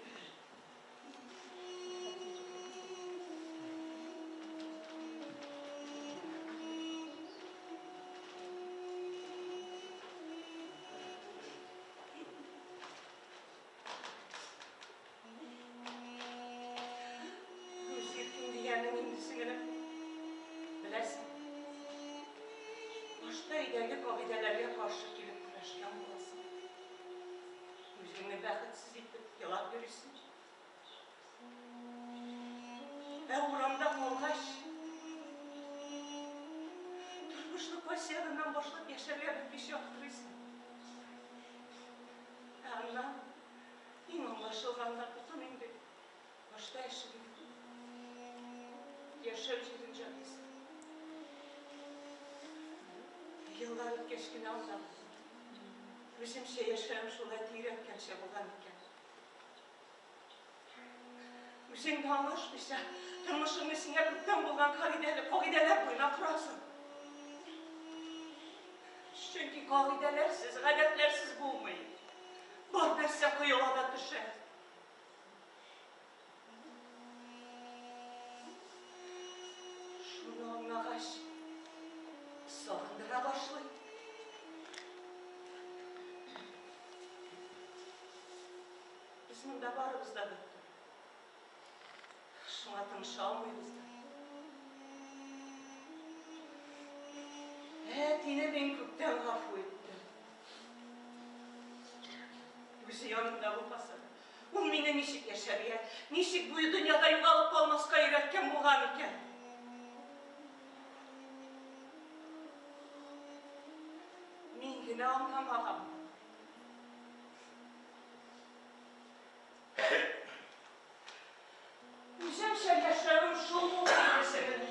Үз иркең дигәнең инде, сеңелем. Беләсең, башта өйдәге кагыйдәләргә каршы килеп көрәшкән буласың. Үзеңне бәхетсез итеп елап йөрисең. Ә урамда калгач, тормышны кайсы ягыннан башлап яшәргә белмичә аптырыйсың. Ә аннан иң аңлашылган да бөтен инде. Башта эшеңне, яшәү җирен җайлыйсың. Еллар үткәч кенә аңладым. Үземчә яшәвем шул әти өйрәткәнчә булган икән. Үзең дә аңлашмыйча, тормышыңны сиңа күптән булган кагыйдәле кагыйдәләр буена корасың. Чөнки кагыйдәләрсез, гадәтләрсез булмый. Бар нәрсә коела да төшә. Шуны аңлагач, сагындыра башлый. Без монда барыбыз да бер төрле. Шуңа тыныша алмыйбыз да. Әтине мин күптән гафу иттем. Үзе янымда булмаса да, ул мине ничек яшәргә, ничек бу дөньяда югалып калмаска өйрәткән булган икән? Мин генә аңламаганмын. Үземчә яшәвем шул булды инде, сеңелем.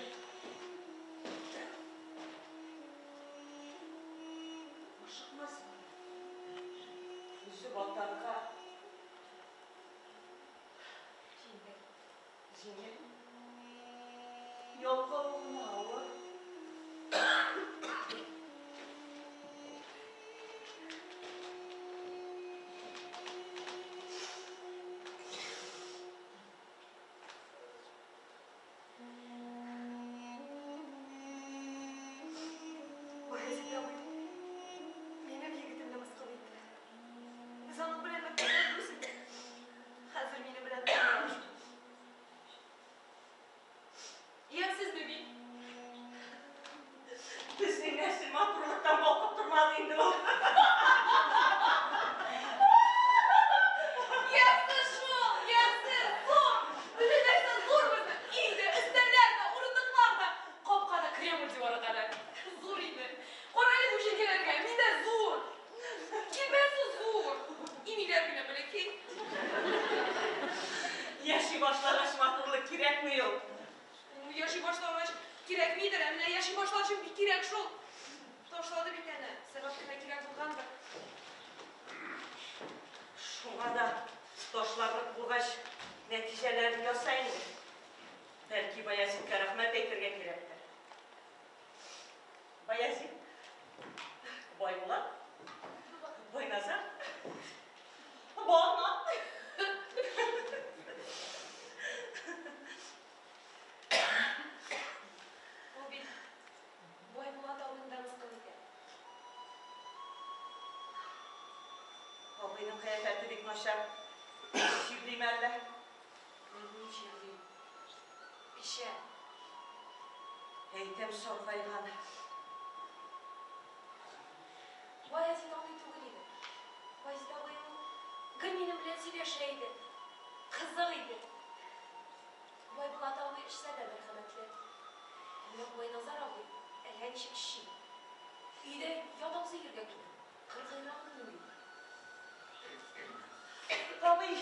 Ашыкмасын. Өзеп атарга Җиңел. Җиңел. Ялкау гына авыр. Баязит абый минем егетемне мыскыл итте. Без аның белән мәктәптә дус идек. Хәзер минем белән аралашмый. Ямьсезме мин? Безнең нәсел матурлыктан балкып тормады инде ул. Ямьсез шул, ямьсез, зур. Бөтен нәрсә зур безнең. Өй дә, өстәлләр дә, урындыклар да. Капка да Кремль дивары кадәр. Зур инде. Кара әле бу җилкәләргә, мин дә зур. Килбәтсез зур. Имиләр генә бәләкәй. Яши башлагач матурлык кирәкми ул. Яши башлагач кирәкмидер, ә менә яши башлар өчен бик кирәк шул. Ташлады бит әнә, сәбәп кенә кирәк булгандыр. Шуңа да ташларлык булгач, нәтиҗәләрен яса инде. Бәлки Баязиткә рәхмәт әйтергә кирәктер. Баязит, Байбулат, Байназар, Бана. Ул бит Байбулат абыйны да мыскыл итә. Абыйның кыяфәте бик начар. Чирлиме әллә? Ни чирли? Эчә. Әйтәм саргайган. Баязит абый түгел иде. Баязит абый ул гел минем белән сөйләшә иде. Кызык иде. Байбулат абый эчсә дә мәрхәмәтле. Ә менә Байназар абый әллә ничек чи. Өйдә ят абзый йөргән кебек. Кыргыйрак нинди. Абый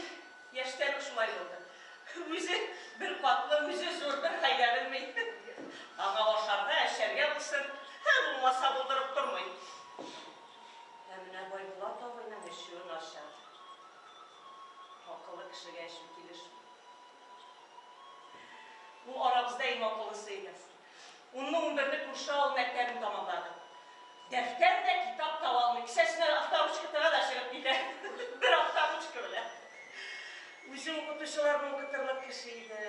яшьтән үк шулай булды. Үзе бер катлы, үзе зур, бер хәйлә белми. Аңа ашарга, эчәргә булсын, ә булмаса булдырып тормый. Ә менә Байбулат абыйның эчүе начар. Акыллы кешегә эчү килешми. Ул арабызда иң акыллысы иде. Унны-унберне күрше авыл мәктәбен тәмамлады. Дәфтәр дә, китап та алмый, кесәсенә авторучка тыга да чыгып китә. Бер авторучка белән. Үзе укытучыларны укытырлык кеше иде.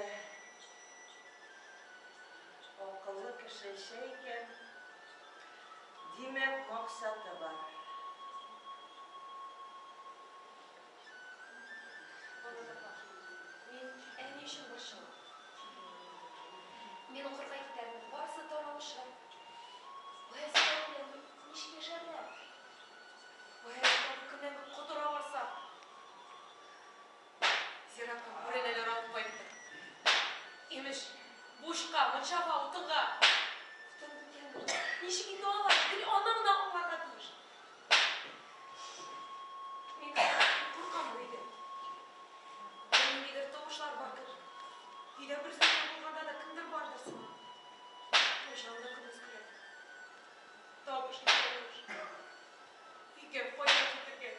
Акыллы кеше эчә икән, димәк, максаты бар. Банат апа, мин әни өчен борчылам. Мин укырга китәрмен, барысы таралышыр. Баязит абый белән ничек яшәрләр? Баязит абый көннән-көн котыра барса. Зираттан бүрәнәләр алып кайтты. Имеш, бушка, мунчага, утынга. Утын беткәндер. Ничек инде алай? Гел аны гына аңларга тиеш. Мин куркам бу өйдән. Ниндидер тавышлар бар кебек. Өйдә бер сүз булганда да кемдер бардыр сыман. Кайчан да көндез керә. Тавыш, тавыш. Өйгә кайда китергән?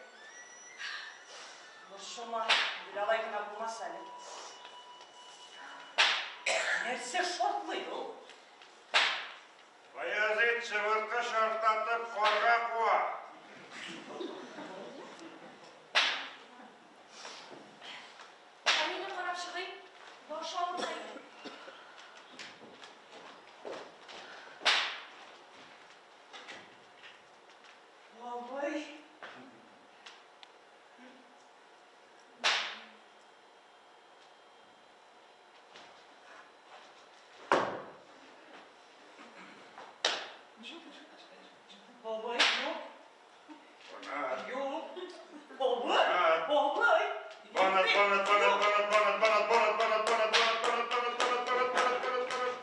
Борчылма, гел алай гына булмас әле. Нәрсә шартлый ул? Баязит чыбыркы шартлатып карга куа. Әнине карап чыгыйм, башы авырта иде. Абый. Бабай, юк. Юк. Бабай, бабай. Банат, банат, банат, банат, банат, банат, банат, банат, банат, банат, банат, банат, банат, банат, банат, банат, банат.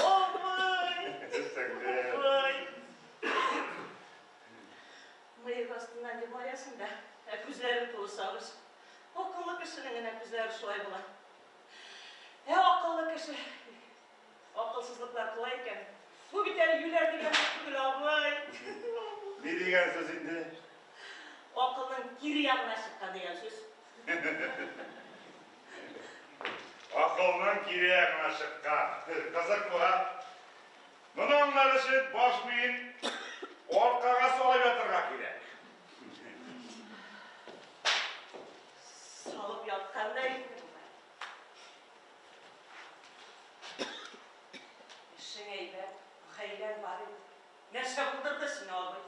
Абый. Абый. Мыек астыннан елмаясың да, ә күзләрең тулы сагыш. Акыллы кешенең генә күзләре шулай була. Ә акыллы кеше акылсызлыклар кыла икән. Бу бит әле юләр дигән сүз түгел, абый. Ни дигән сүз инде? Акылның кире ягына чыккан дигән сүз. Акылның кире ягына чыккан. Кызык бу, а? Моны аңлар өчен баш миен аркага салып ятырга кирәк. Салып яткан да инде бугай. Эшең әйбәт, гаиләң бар иде. Нәрсә булдырды сине, абый?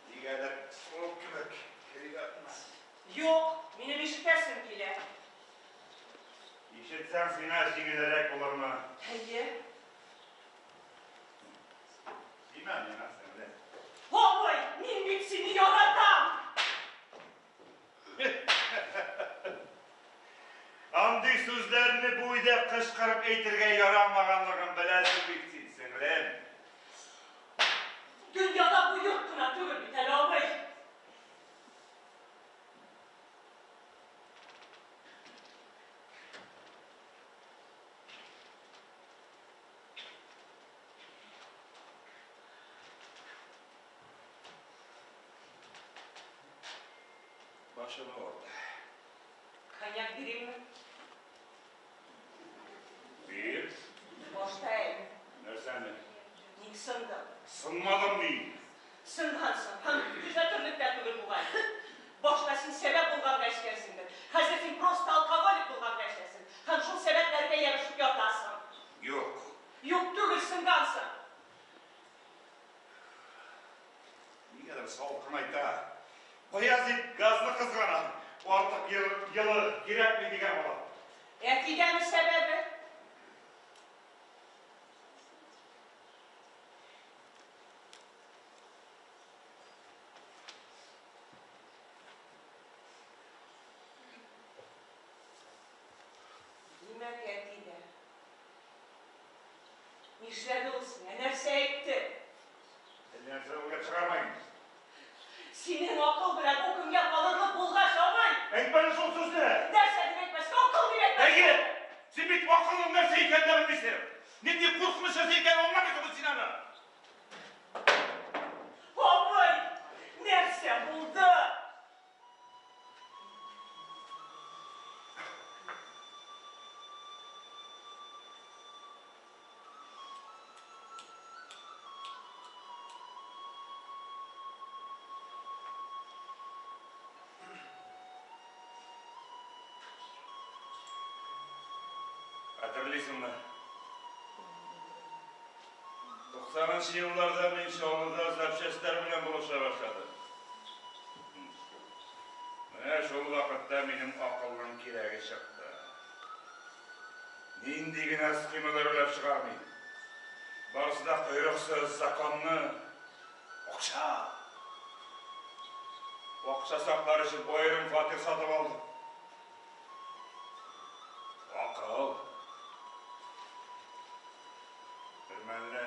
Нигәдер суык кебек, керик артына. Юк, минем ишетәсем килә. Ишетсәң, сиңа җиңелрәк булырмы? Әйе. Тимә миңа, сеңлем. Абый, мин бит сине яратам! Андый сүзләрне бу өйдә кычкырып әйтергә ярамаганлыгын беләсең бит син, сеңлем. Дөньяда бу йорт кына түгел бит әле, абый. Башым авырта. Коньяк биримме? Бир. Башта әле. Нәрсәне? Ник сындың? Сынмадым мин. Сынгансың һәм төзәтерлек тә түгел бугай. Башта син сәбәп булганга эчкәнсеңдер. Хәзер син просто алкоголик булганга эчәсең. Һәм шул сәбәпләргә ябышып ятасың. Юк. Юк түгел, сынгансың. Нигәдер салкынайта. Баязит газны кызгана. Артык йылы кирәкми дигән була. Әтидәме сәбәбе? Димәк, әтидә. Нишләде ул сиңа? Нәрсә әйтте? Нәрсә уйлап чыгарма инде. Синең акыл белән бу көнгә калырлык булгач, абый! Әйтмә шул сүзне! Нәрсә дип әйтмәскә, акыл дип әйтмәскә! Әйе! Син бит акылның нәрсә икәнен дә белмисең. Нинди куркыныч нәрсә икәнен аңламыйсың син аны. Абый! Нәрсә булды? Хәтерлисеңме? 90нчы елларда мин Чаллыда запчастьлар белән булыша башладым. Менә шул вакытта минем акылның кирәге чыкты. Нинди генә схемалар уйлап чыгармыйм. Барысы да койрыксыз, законны. Акча! Акча саклар өчен аерым фатир сатып алдым. Акыл. Бер мәлне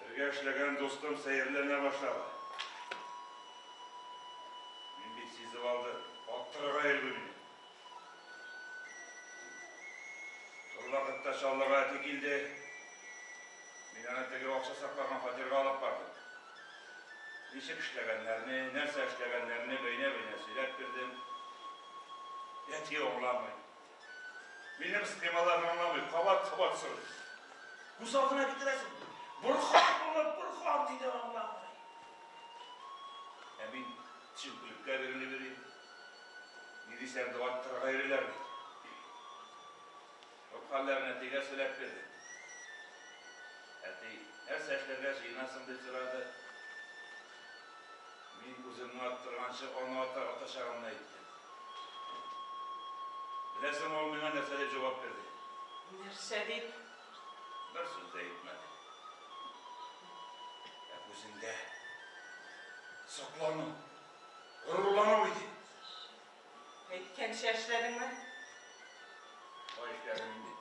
бергә эшләгән дустым сәерләнә башлады. Мин бит сизеп алдым, аттырырга йөрде мине. Шул вакытта Чаллыга әти килде. Мин аны теге акча саклаган фатирга алып бардым. Ничек эшләгәннәрне, нәрсә эшләгәннәрне бәйнә-бәйнә сөйләп бирдем. Әти аңламый. Минем схемаларны аңламый, кабат-кабат сорый. Күз алдына китерәсең. Борхан булып, Борхан диде аңламый. Ә мин төшенкелеккә бирелеп йөрим. Ни дисәң дә аттырырга йөриләр бит. Шул хәлләрне әтигә сөйләп бирдем. Әти, нәрсә эшләргә җыенасың, дип сорады. Мин үземне аттырганчы, аны атачагымны әйттем. Беләсеңме, ул миңа нәрсә дип җавап бирде? Нәрсә дип? Бер сүз дә әйтмәде. Ә күзендә соклану, горурлану иде. Әйткәнчә эшләдеңме? Шулай эшләдем инде.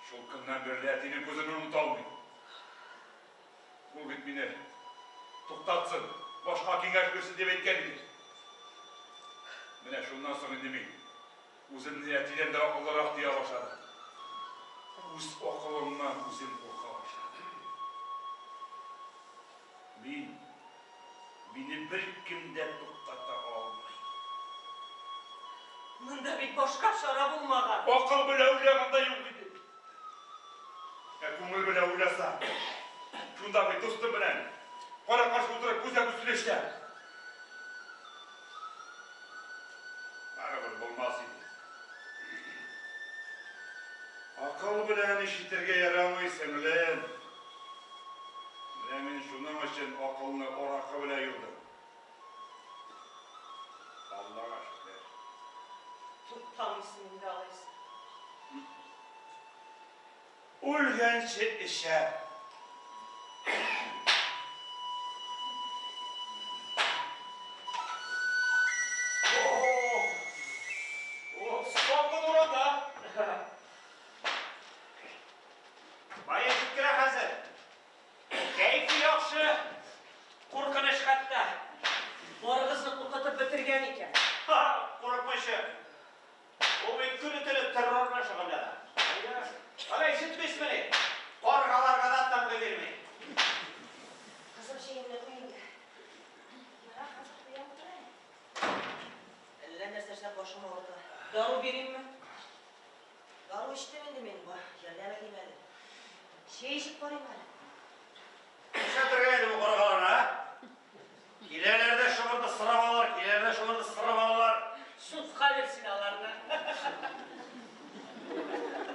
Шул көннән бирле әтинең күзен оныта алмыйм. Ул бит мине туктатсын, башка киңәш бирсен дип әйткән иде. Менә шуннан соң инде мин үземне әтидән дә акыллырак тоя башладым. Үз акылымнан үзем курка башладым. Мин, мине беркем дә туктата алмый. Монда бит башка чара булмаган. Акыл белән уйлаганда юк иде. Ә күңел белән уйласа, шунда бит дустым белән кара-каршы утырып күзгә-күз сөйләшсә, барыбер булмас иде. Акыл белән эш итәргә ярамый, сеңлем. Менә мин шуның өчен акылны аракы белән юдым. Аллага шөкер. Туктамыйсың инде алайса. Үлгәнче эчәм. Салкын урында. Бая җиткерә хәзер. Кәефе яхшы, куркыныч хәтта. Барыгызны куркытып бетергән икән. Ха, курыкмыйча. Ул бит көне-төне террор белән шөгыльләнә. Ана ишетмисмени? Каргаларга да тынгы бирми. Кызым, чәеңне куй инде. Ярар, хәзер куям, утыр әле. Әллә нәрсә эшләп башым авырта. Дару биримме? Дару эчтем инде мин, бар, ярдәме тимәде. Чәй эчеп карыйм әле. Нишләтергә инде бу каргаларны, а? Киләләр дә шомырты сырып алалар, киләләр дә шомырты сырып алалар. Судка бирсен аларны.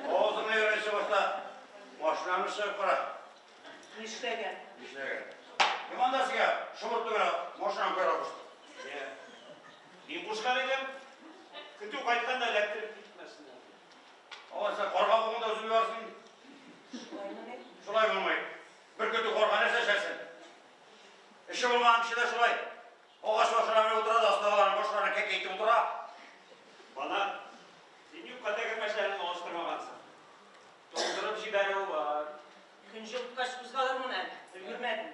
Авызыңны ерганчы башта машинаңны чыгып кара. Нишләгән? Нишләгән? Кем анда сиңа шомырт түгел, машинаңны куярга кушты? Мин кушкан идем. Көтү кайтканда эләктереп китмәсеннәр. Алайса карга булганда үзең юарсың инде. Шулаймыни? Шулай булмый. Бер көтү карга нәрсә эшләсен? Эше булмаган кеше дә шулай. Агач башына менеп утыра да, астагыларның башларына кәкәйтеп утыра. Бана, син юкка тәгәрмәчләреңне алыштырмагансың. Туңдырып җибәрүе бар. Көн җылыткач кузгалырмын әле. Өлгермәдем.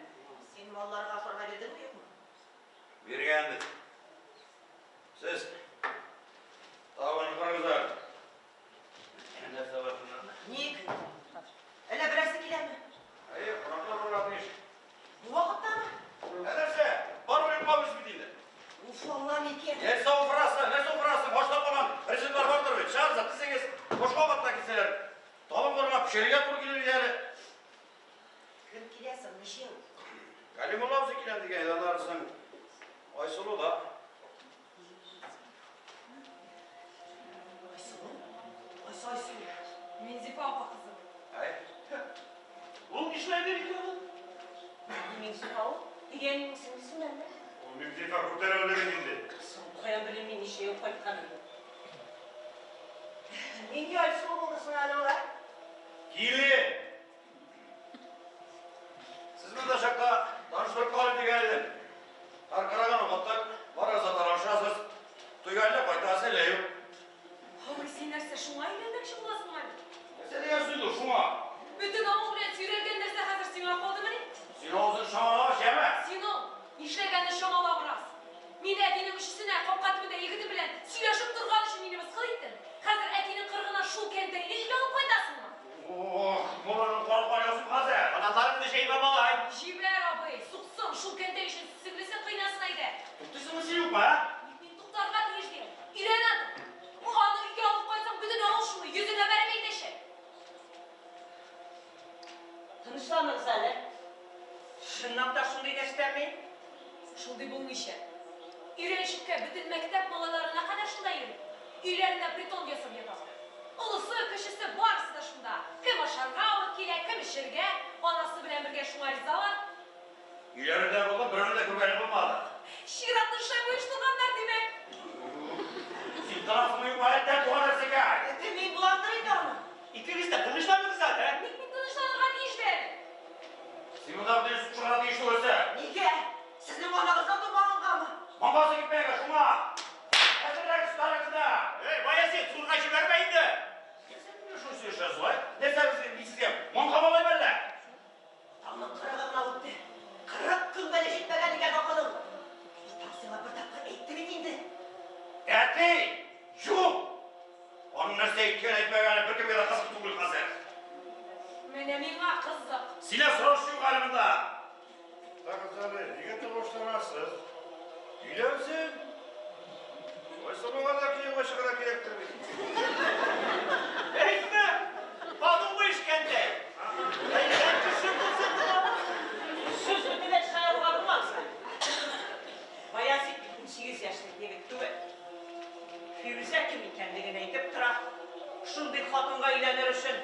Син малларга ашарга бирдеңме, юкмы? Биргән бит. Сез табын корыгыз әле. Нәрсә бар шуннан? Ник? Әллә берәрсе киләме? Әйе, кунаклар булырга тиеш. Бу вакыттамы? Ә нәрсә? Барыбер йокламыйсыз бит инде. Уф, Аллам икән. Нәрсә уфырасың, нәрсә уфырасың? Башта калган режимнар бардыр бит. Чыгарыгыз, тизегез. Башка вакытта килсәләр, табын корырга, пешерергә туры килер иде әле. Кем килә соң, ничәү? Галимулла абзый киләм дигән иде, аннары соң Айсылу да. Айсылу? Кайсы Айсылу? Минзифа апа кызы. Әй. Ул нишләде икән ул? Минзифа ул? Дигәнеңнең сеңлесеме әллә? Ул Минзифа күптән үлде бит инде. Соң, каян белим мин ничә ел кайтканын? Нинди Айсылу булды соң әле ул, ә? Килен! Сез монда чакта таныштырып калыйм дигән идем. Каркыраган вакытта барыгыз да таралышасыз. Туйга әллә кайтасы, әллә юк. Абый, син нәрсә, шуңа өйләнмәкче буласыңмы әле? Нәрсә дигән сүз ул, шуңа? Бөтен авыл белән сөйрәлгән нәрсә хәзер сиңа калдымыни? Син авызын чамалап яме! Син ул, нишләгәнне чамалап рас. Мин әтинең өчесенә капка төбендә егете белән сөйләшеп торган өчен мине мыскыл иттең. Хәзер әтинең кырыгына шул кәнтәйне өйгә алып кайтасыңмы? Ох, борының каркан язып хәзер. Канатларыңны җәймә, малай. Җибәр, абый, суксын, шул кәнтәй өчен сеңлесен кыйнасын әйдә. Туктыйсыңмы син юкмы, ә? Ник мин туктарга тиеш дим? Өйрән аны. Аны өйгә алып кайтсаң, бөтен авыл шуны йөзеңә бәреп әйтәчәк. Тынычланыгыз әле. Чынлап та шундый дәштәме? Шундый булмыйча. Өйрәнчеккә бөтен мәктәп малайларына кадәр шунда йөри. Өйләрендә притон ясап яталар. Олысы, кечесе барысы да шунда. Кем ашарга алып килә, кем эчәргә, анасы белән бергә шуңа ризалар. Өйләрендә булдым, берәүне дә күргәнем булмады. Чиратны шәп оештырганнар, димәк. Син торасыңмы юкмы әле туган нәрсәгә? Әти, мин буламдыр инде аны. Икегез дә тынычланыгыз әле, ә? Ник мин тынычланырга тиеш әле? Син монда белән сугышырга тиеш түгелсең. Нигә? Сезнең анагыздан тумагангамы? Мамасы китмәгән, шуңа. Әзерләгез барыгыз да. Эй, Баязит, зурга җибәрмә инде. Син менә шул сөйләшәсез, алай? Нәрсә безгә, мин сезгә маңка малай мәллә? Таңның кырыгы гына үтте. 40 көнгә дә җитмәгән икән акылың. Атаң сиңа бер тапкыр әйтте бит инде. Әти, юк! Аның нәрсә әйткән әйтмәгәне беркемгә дә кызык түгел хәзер. Менә миңа кызык. Синнән сораш юк әле монда. Тагыз әле, нигә тавышланасыз? Өйләнсен. Айсылуга да кияүгә чыгарга кирәктер бит. Әйтмә! Подумаешь, кәнтәй. Әйткән кеше булсын була. Сүз бөтенләй шаяруга булмагыз. Баязит бит 18 яшьлек егет түгел. Фирүзә кем икәнлеген әйтеп тора. Шундый хатынга өйләнер өчен.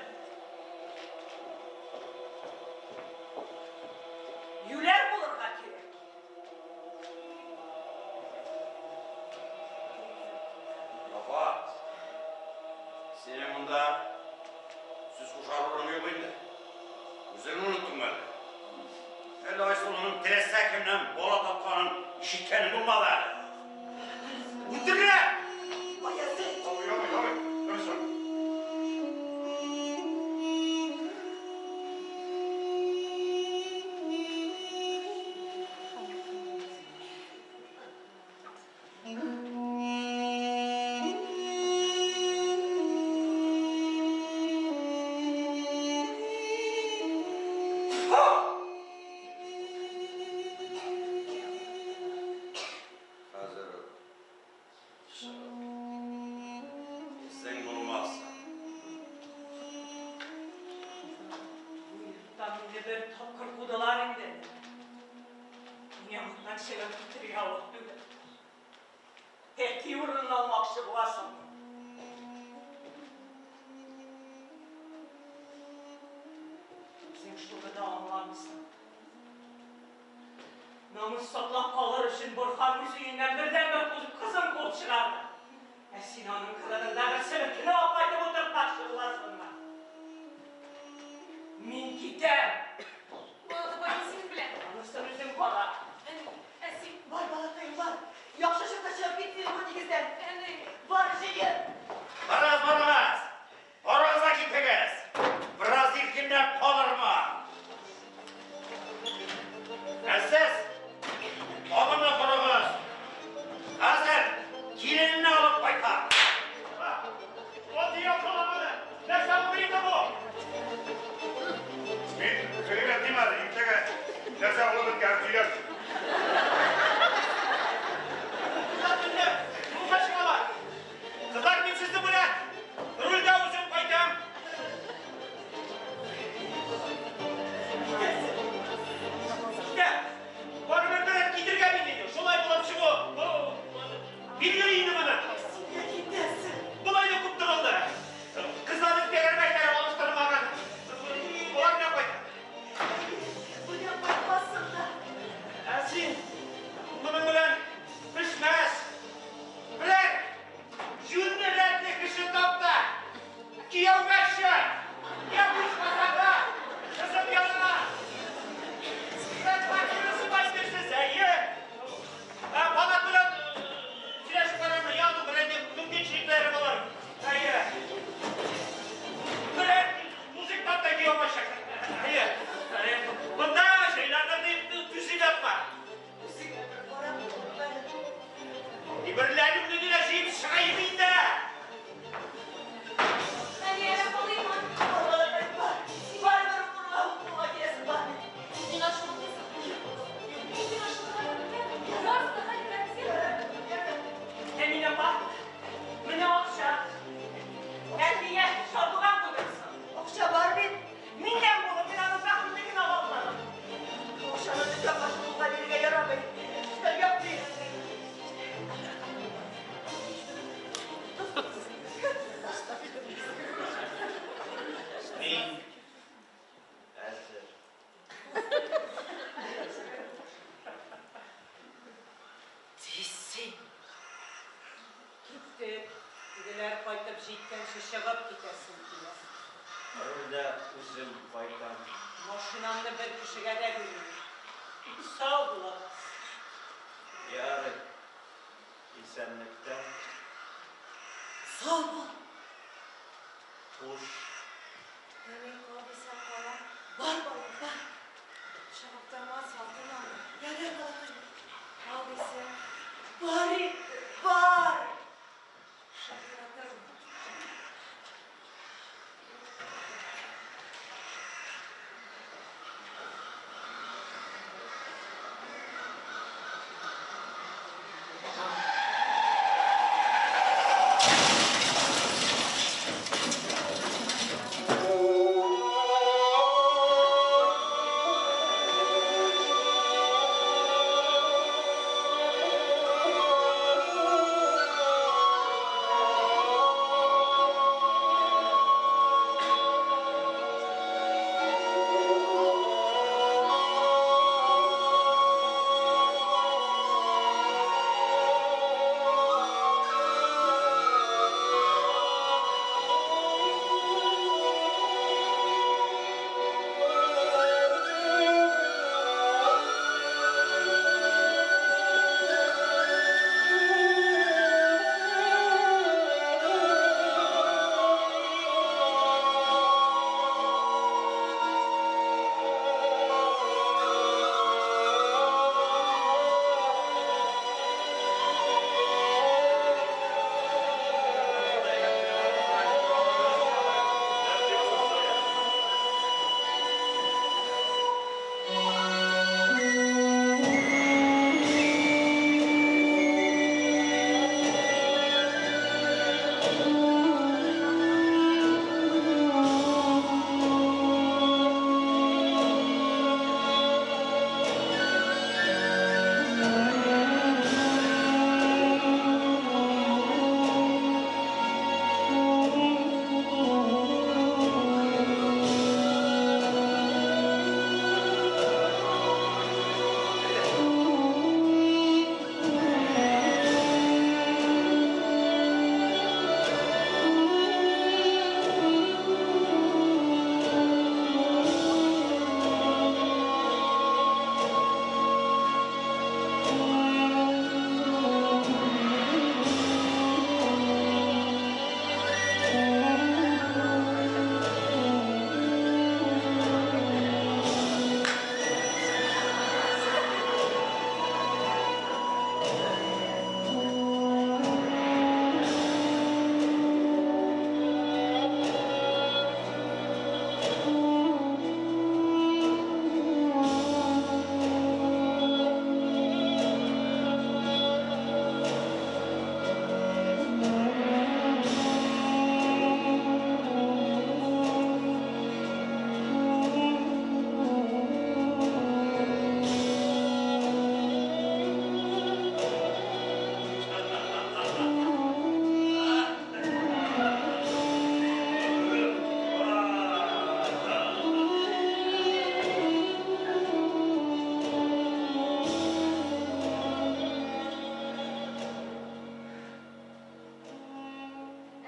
Юләр булырга кирәк. Апа, синең монда сүз кушар урын юк инде. Үзең оныттың әле. Әле Айсылуның теләсә кемнән бала тапканын ишеткәнем булмады әле. Үтерә! Баязит! Абый, абый, абый, тынычлан. Хәзер үк чыгып кит. Исең булмас. Бу йорттан мине бер тапкыр кудылар инде. Миңа моннан чыгып китәргә авыр түгел. Әти урынын алмакчы буласың. Үзең шуны да аңламыйсың. Намус саклап калыр өчен Борһан үз өеннән бердәнбер кызын куып чыгарды. Ә син аның кылыгында бер себеркене алып кайтып утыртмакчы буласыңмы? Мин китәм. Булат абый, мин синең белән. Анысын үзең кара. Әни, ә син, Бар, балакаем, бар. Яхшы чакта чыгып кит син бу нигездән. әни. Бар, җыен. Барыгыз, барыгыз! Барыгыз да китегез! Бераз иркенләп калырмын. Ә сез табынны корыгыз. Хәзер киленне алып кайтам. Ати якаламаны. Нәрсә дә үзем кайтам. Машинамны бер кешегә дә бирмим. Сау булыгыз. Ярый. Исәнлектә. Сау бул. Хуш. Әни, кал дисәң кала. Бар, балам, бар. Чыгып торма, салкын аны. Ярар, балакаем. Кал дисәң. Бар инде, бар. Шалтыратырмын.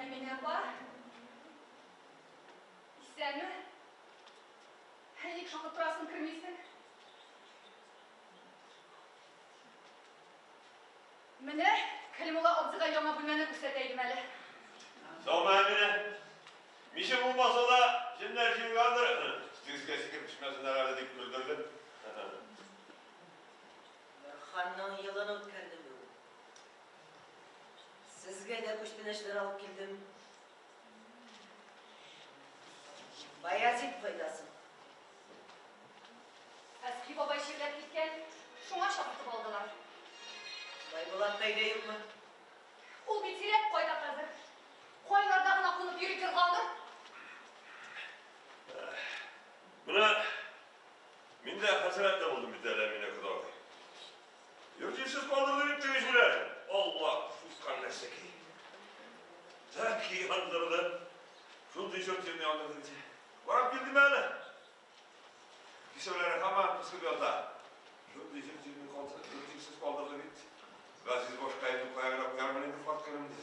Әминә апа. Исәнме? Ник шакып торасың, кермисең? Менә Кәлимулла абзыйга яңа бүлмәне күрсәтә идем әле. Саумы, Әминә. Миче булмаса да, җеннәр җыелгандыр. Өстегезгә сикереп төшмәсеннәр әле дип көлдердем. Ханның елын үткәрдем бүген. Сезгә дә күчтәнәчләр алып килдем. Баязит файдасын. Әсхи бабай чирләп киткән, шуңа чакыртып алдылар. Байбулат та өйдә юкмы? Ул бит сирәк кайта хәзер. Кайларда гына кунып йөри торгандыр. Менә мин дә хәсрәтле булдым бит әле, Әминә кодагый. Йорт-җирсез калдырды бит теге җүләр. Алла кушкан нәрсәкәй. Тәки яндырды. Шундый йорт-җирне яндырды бит. Карап килдем әле. Кисәүләре һаман пыскып ята. Шундый йорт-җирне йорт-җирсез калдырды бит. Газиз башкаемны кая гына куярмын инде карт көнемдә.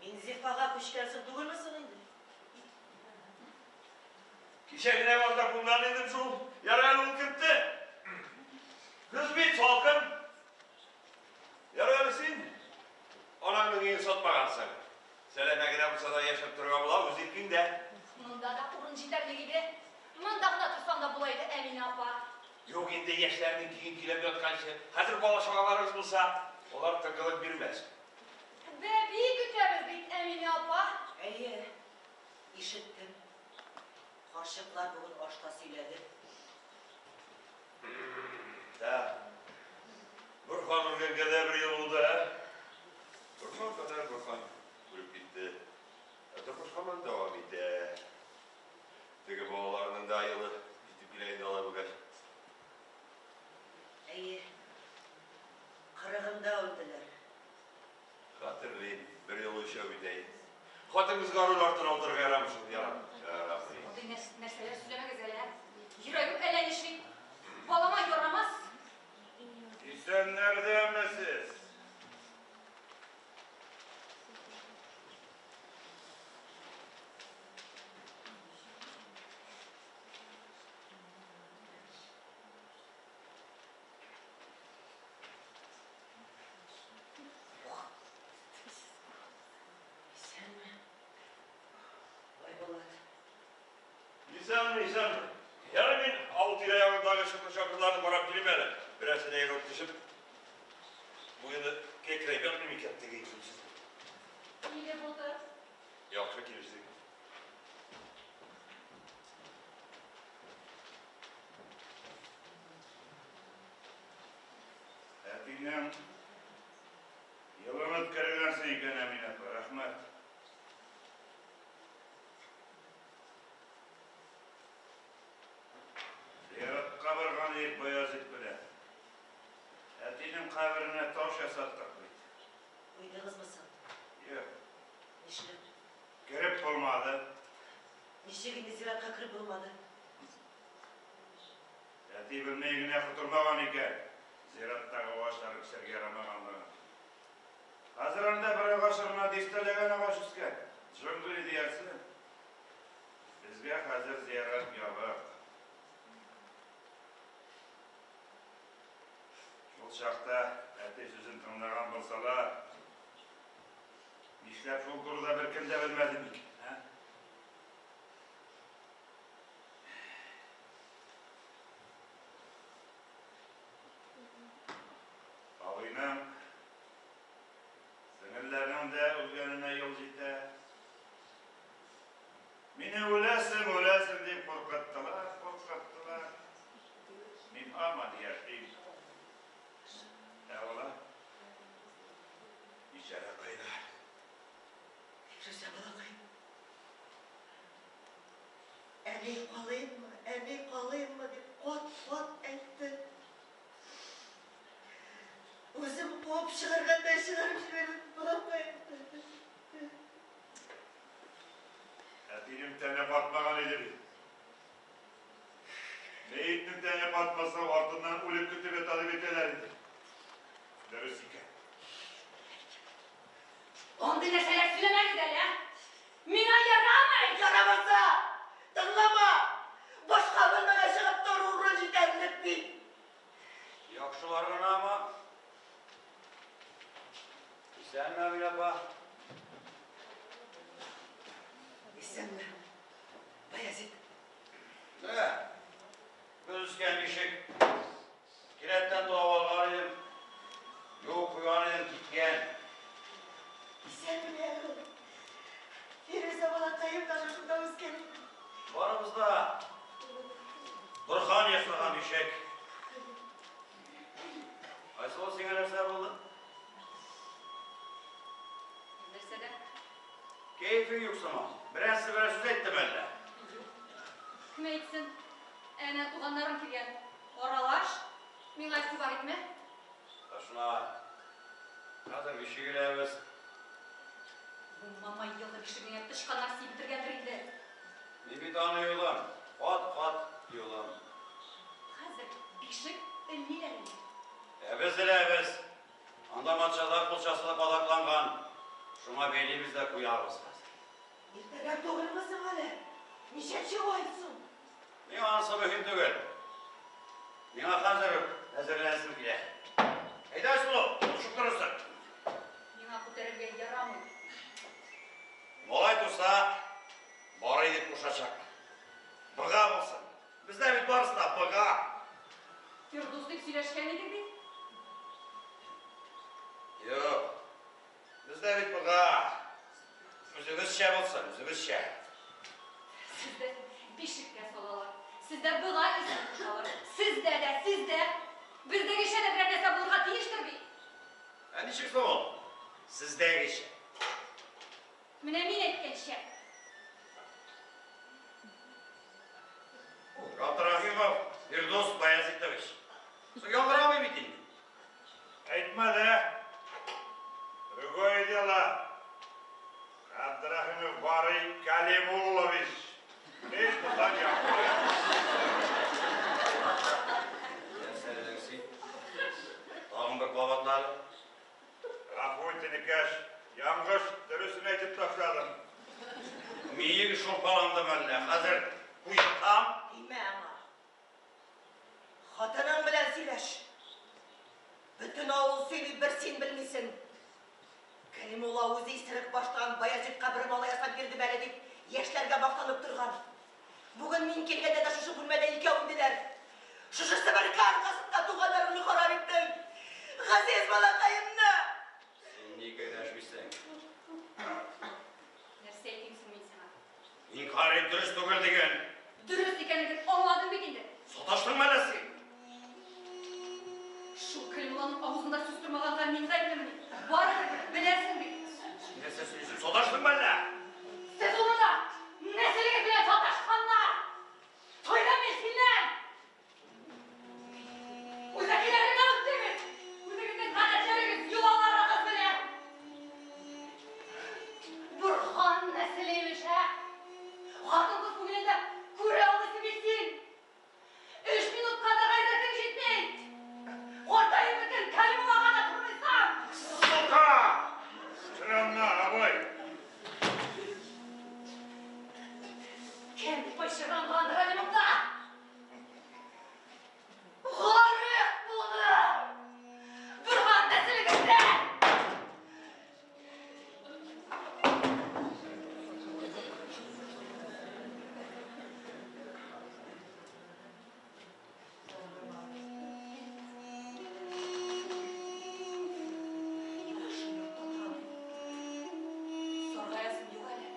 Минзифага күчкәнсең түгелме соң инде? Кичә генә вазда кунган идем шул. Ярый әле ул кертте. Көз бит салкын. Ярый әле син анаңның өен сатмагансың. Сәләмә генә булса да яшәп торырга була үз иркеңдә. Монда да урын җитәрлек иде. Монда гына торсаң да була иде, Әминә апа. Юк инде, яшьләрнең көен көйләп ятканчы, хәзер бала-чагаларыгыз булса, алар тынгылык бирмәс. Бәби көтәбез бит, Әминә апа. Әйе, ишеттем. Карчыклар бүген ашта сөйләде. Да. Борхан үлгәнгә дә бер ел булды, ә? Борхан кадәр Борхан үлеп китте. Ә тормыш һаман дәвам итә. Теге балаларының да елы җитеп килә инде алай булгач. Әйе. Кырыгында үлделәр. Хәтерлим, бер ел өчәү бит әй. Хатын-кызга руль артына утырырга ярамый шул, ярамый. Ярамый. Мондый нәрсәләр сөйләмәгез әле, ә? Йөрәгем әллә нишли. Балама ярамас. Исәннәрдәме сез? Исәнме, Байбулат. Исәнме, исәнме. Ярый мин авыл тирә-ягындагы чокыр-чакырларны карап килим әле. Берәрсенә егылып төшеп, муены кәкрәеп ятмый микән теге юньсезнең. Ниле булды? Яхшы килештек. Әтинең елын үткәргәнсең икән, Әминә апа, рәхмәт. Зиратка барган идек Баязит белән. Әтинең каберенә таш ясаттык бит. Куйдыгызмы соң? Юк. Нишләп? Кереп булмады. Ничек инде зиратка кереп булмады? Әти белми генә котырмаган икән, зираттагы агачларны кисәргә ярамаганлыгын. Хәзер анда бер агач урынына дистәләгән агач үскән. Джунгли диярсең. Безгә хәзер зиярат ябык. Шул чакта әти сүзен тыңлаган булсалар, нишләп шул турыда беркем дә белмәде микән, ә? Абыйның, сеңелләрнең дә үлгәненә ел җитә. Мине үләсең, үләсең дип куркыттылар, куркыттылар. Мин һаман яшим. Ә алар бичаракайлар. Фирүзә балакай. Әни калыйммы, әни калыйммы дип кат-кат әйтте. Үзем куып чыгаргандай чыгарып җибәрдем, балакай. Әтинең тәне катмаган иде бит. Мәетнең тәне катмаса, артыннан үлек көтеп ята дип әйтәләр иде. Дөрес икән. Андый нәрсәләр сөйләмәгез әле, ә? Миңа ярамый! Ярамаса, тыңлама! Башка бүлмәгә чыгып тор, урын җитәрлек бит. Яхшылар гынамы? Исәнме, Әминә апа? Исәнме, Баязит. Менә, без үскән бишек. Келәттән табып алган идем. Юк, куйган идем, киткән. Исәнме әле ул? Фирүзә балакаем да шушында үскән иде. Барыбыз да Борхан ясаган бишек. Айсылу, сиңа нәрсә булды? Нәрсә дә? Кәефең юк сыман. Берәрсе берәр сүз әйттеме әллә? Юк. Кем әйтсен? Әнә туганнарың килгән. Аралаш, миңа игътибар итмә. Ташла. Хәзер бишек эләбез. Бу мамай елгы бишегеңә тычканнар сиеп бетергәндер инде. Мин бит аны юдым. Кат-кат юдым. Хәзер бишек элмиләр инде. Ә без эләбез. Анда матчада кулчасы да кадакланган. Шуңа бәйлибез дә куябыз хәзер. Иртәрәк түгелме соң әле? Ничәнче ай соң? Миңа анысы мөһим түгел. Миңа хәзер үк әзерләнәсем килә. Әйдә, Айсылу, шып торырсың. Миңа күтәрергә ярамый. Малай туса, Барый дип кушачак. Быга булсын. Бездә бит барысы да быга. Фирдус дип сөйләшкән идек бит. Юк. Бездә бит быга. Үзебезчә булсын, үзебезчә. Сездә бишеккә салалар. Сездә быга исеме кушалар. Сездә дә, сездә. Бездәгечә дә берәр нәрсә булырга тиештер бит. Ә ничек соң ул? Сездәгечә. Менә мин әйткәнчә. Габдрахимов Фирдус Баязитович. Соң яңгырамый бит инде. Әйтмә дә. Другое дело. Габдрахимов Барый Калимуллович. Һич тотан яңгырый. Нәрсә дидең син? Тагын бер кабатла әле. Гафу ит, энекәш, яңгыш, дөресен әйтеп ташладым. Миең шурпаланды мәллә? Хәзер куйтам. Тимә аңа. Хатының белән сөйләш. Бөтен авыл сөйли, бер син белмисең. Кәлимулла үзе исерек баштан Баязитка бер малай ясап бирдем әле дип, яшьләргә мактанып торган. Бүген мин килгәндә дә шушы бүлмәдә икәү иделәр. Шушы себерке аркасында туганнарымны харап иттең. Газиз балакаемны! Син ник дәшмисең? Нәрсә әйтим соң мин сиңа? Инкарь ит, дөрес түгел диген. Дөрес икәнлеген аңладым бит инде. Саташтыңмы әллә син? Шул Кәлимулланың авызында сүз тормаганга мин гаеплемени? Барыбер беләсең бит. Син нәрсә сөйлисең? Саташтыңмы әллә? Сез ул монда нәселегез белән саташканнар! Туйдым мин синнән! Үзәкләренә үттегез! Үзегезнең гадәтләрегез, йолаларыгыз белән! Борхан нәселе имеш, ә? Хатын-кыз күңелен дә күрә алмыйсың бит син! Өч минутка да гайрәтең җитми! Картаеп беткән Кәлимуллага да тормыйсың! Сука! Чыранма, абый! Кем пычрангандыр әле монда? Гарык булды! Борхан нәселегездән! Яхшы йортта торам. Саргаясым юк әле.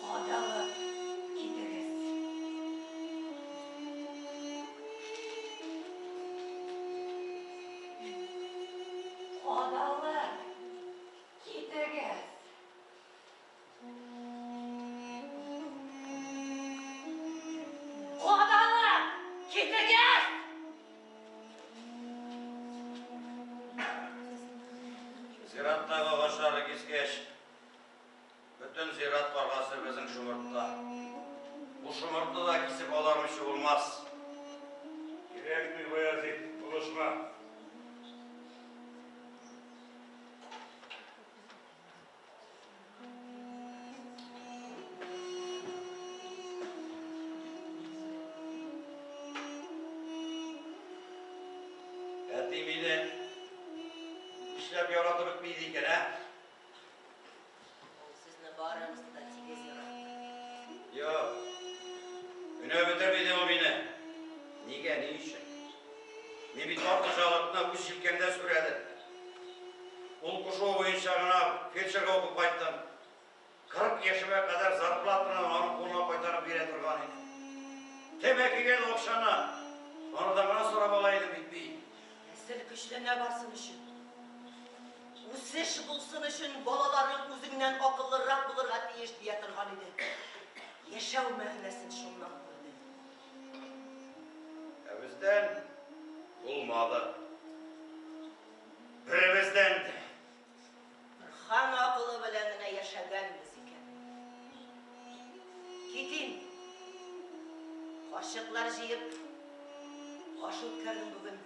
Кадалып китегез. Кадалып китегез. Кадалып китегез! Зираттагы агачларны кискәч, бөтен зират каргасы безнең шомыртта. Бу шомыртны да кисеп алармыйча булмас. Кирәкми, Баязит, булышма. Әти мине нишләп яратып бетми иде икән, ә? Ул сезне барыгызны да тигез яратты. Юк. Өнәп бетерми иде ул мине. Нигә, ни өчен? Мин бит бар хуҗалыкны үз җилкәмдә сүрәдем. Ул кушуы буенча гына фельдшерга укып кайттым. 40 яшемә кадәр зарплатаны аның кулына кайтарып бирә торган идем. Тәмәкегә дә акчаны анардан гына сорап ала идем бит мин. Нәсел көчләнә барсын өчен, үсеш булсын өчен балаларың үзеңнән акыллырак булырга тиеш, дия торган иде. Яшәү мәгънәсен шуннан күрдем. Ә бездән булмады. Беребездән дә. Хан акылы белән генә яшәгәнбез икән. Китим. Кашыклар җыеп, аш үткәрдем бүген.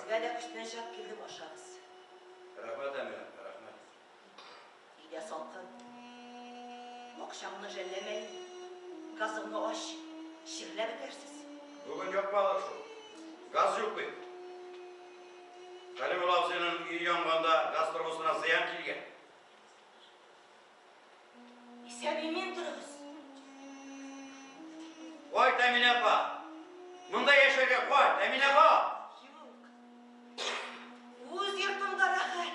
Сезгә дә күчтәнәч алып килдем, ашагыз. Рәхмәт, Әминә апа, рәхмәт. Өйдә салкын. Акчаңны жәлләмә инде. Газыңны ач, чирләп бетәрсез. Бүген якмадык шул. Газ юк бит. Хәлимулла абзыйның өе янганда газ торбасына зыян килгән. Исән-имин торыгыз. Кайт, Әминә апа! Монда яшәргә кайт, Әминә апа! Юк. Үз йортымда рәхәт.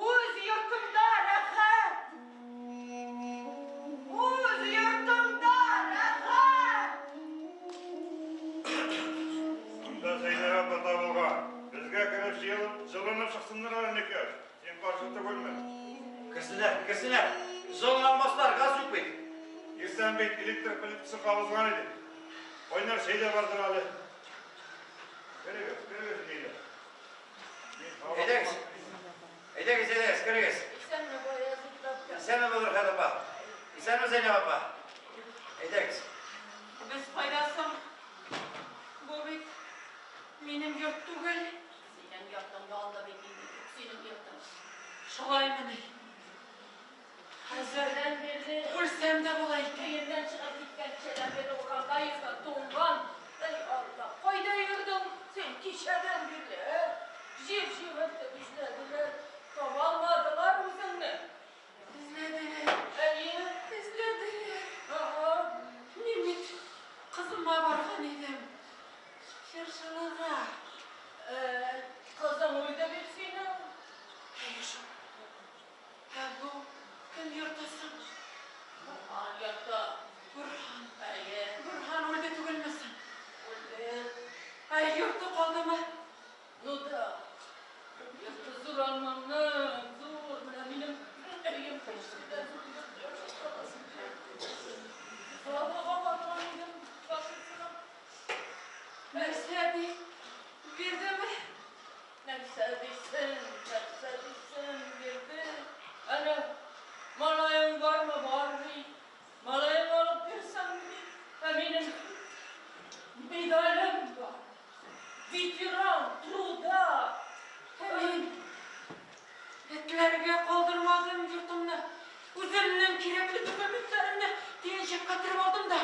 Үз йортымда рәхәт. Үз йортымда рәхәт. Монда Зәйнәб апа табылган. Безгә кереп җыелып, җылынып чыксыннар әле, энекәш. Син каршы түгелме? Керсеннәр, керсеннәр. Җылына алмаслар, газ юк бит. Иртән бит электр плитәсе кабызган идек. Кайнар чәй дә бардыр әле. Керегез, керегез, әйдә. Әйдәгез. Әйдәгез, әйдәгез, керегез. Исәнме, Баязит апа. Исәнме, Бәдерхәт апа. Исәнме, Зәйнәб апа. Әйдәгез. Без кайда соң? Бу бит минем йорт түгел. Синең йортың ялды бит инде, юк синең йортың. Шулаймыни? Хәзер Кичәдән бирле үлсәм дә була икән. Өеннән чыгып киткән кичәдән бирле урамда йөргән, туңган. Әй Алла, кайда йөрдең син кичәдән бирле, ә? Җир җимертеп эзләделәр, таба алмадылар үзеңне. Эзләделәр. Әйе. Эзләделәр. Ага. Мин бит кызыма барган идем. Чыршылыга. Ә, кызың үлде бит синең. Әйе шул. Ә бу кем йорты соң? Бурһан йорты. Бурһан. Әйе. Бурһан үлде түгелме соң? Үлде. Ә йорты калдымы? Ну да. Йорты зур аның, зур. Менә минем өем кечкенә, зур йорт яхшы каласың. Балага барган идем, башысына. Нәрсә ди? Бирдеме? Нәрсә дисең, нәрсә дисең, бирде. Әнә, малаең бармы, бар ди. Малаең алып бирсәң ди. Ә минем медалем бар. Ветеран труда. Ә мин этләргә калдырмадым йортымны. Үземнең кирәкле документларымны төенчеккә төреп алдым да.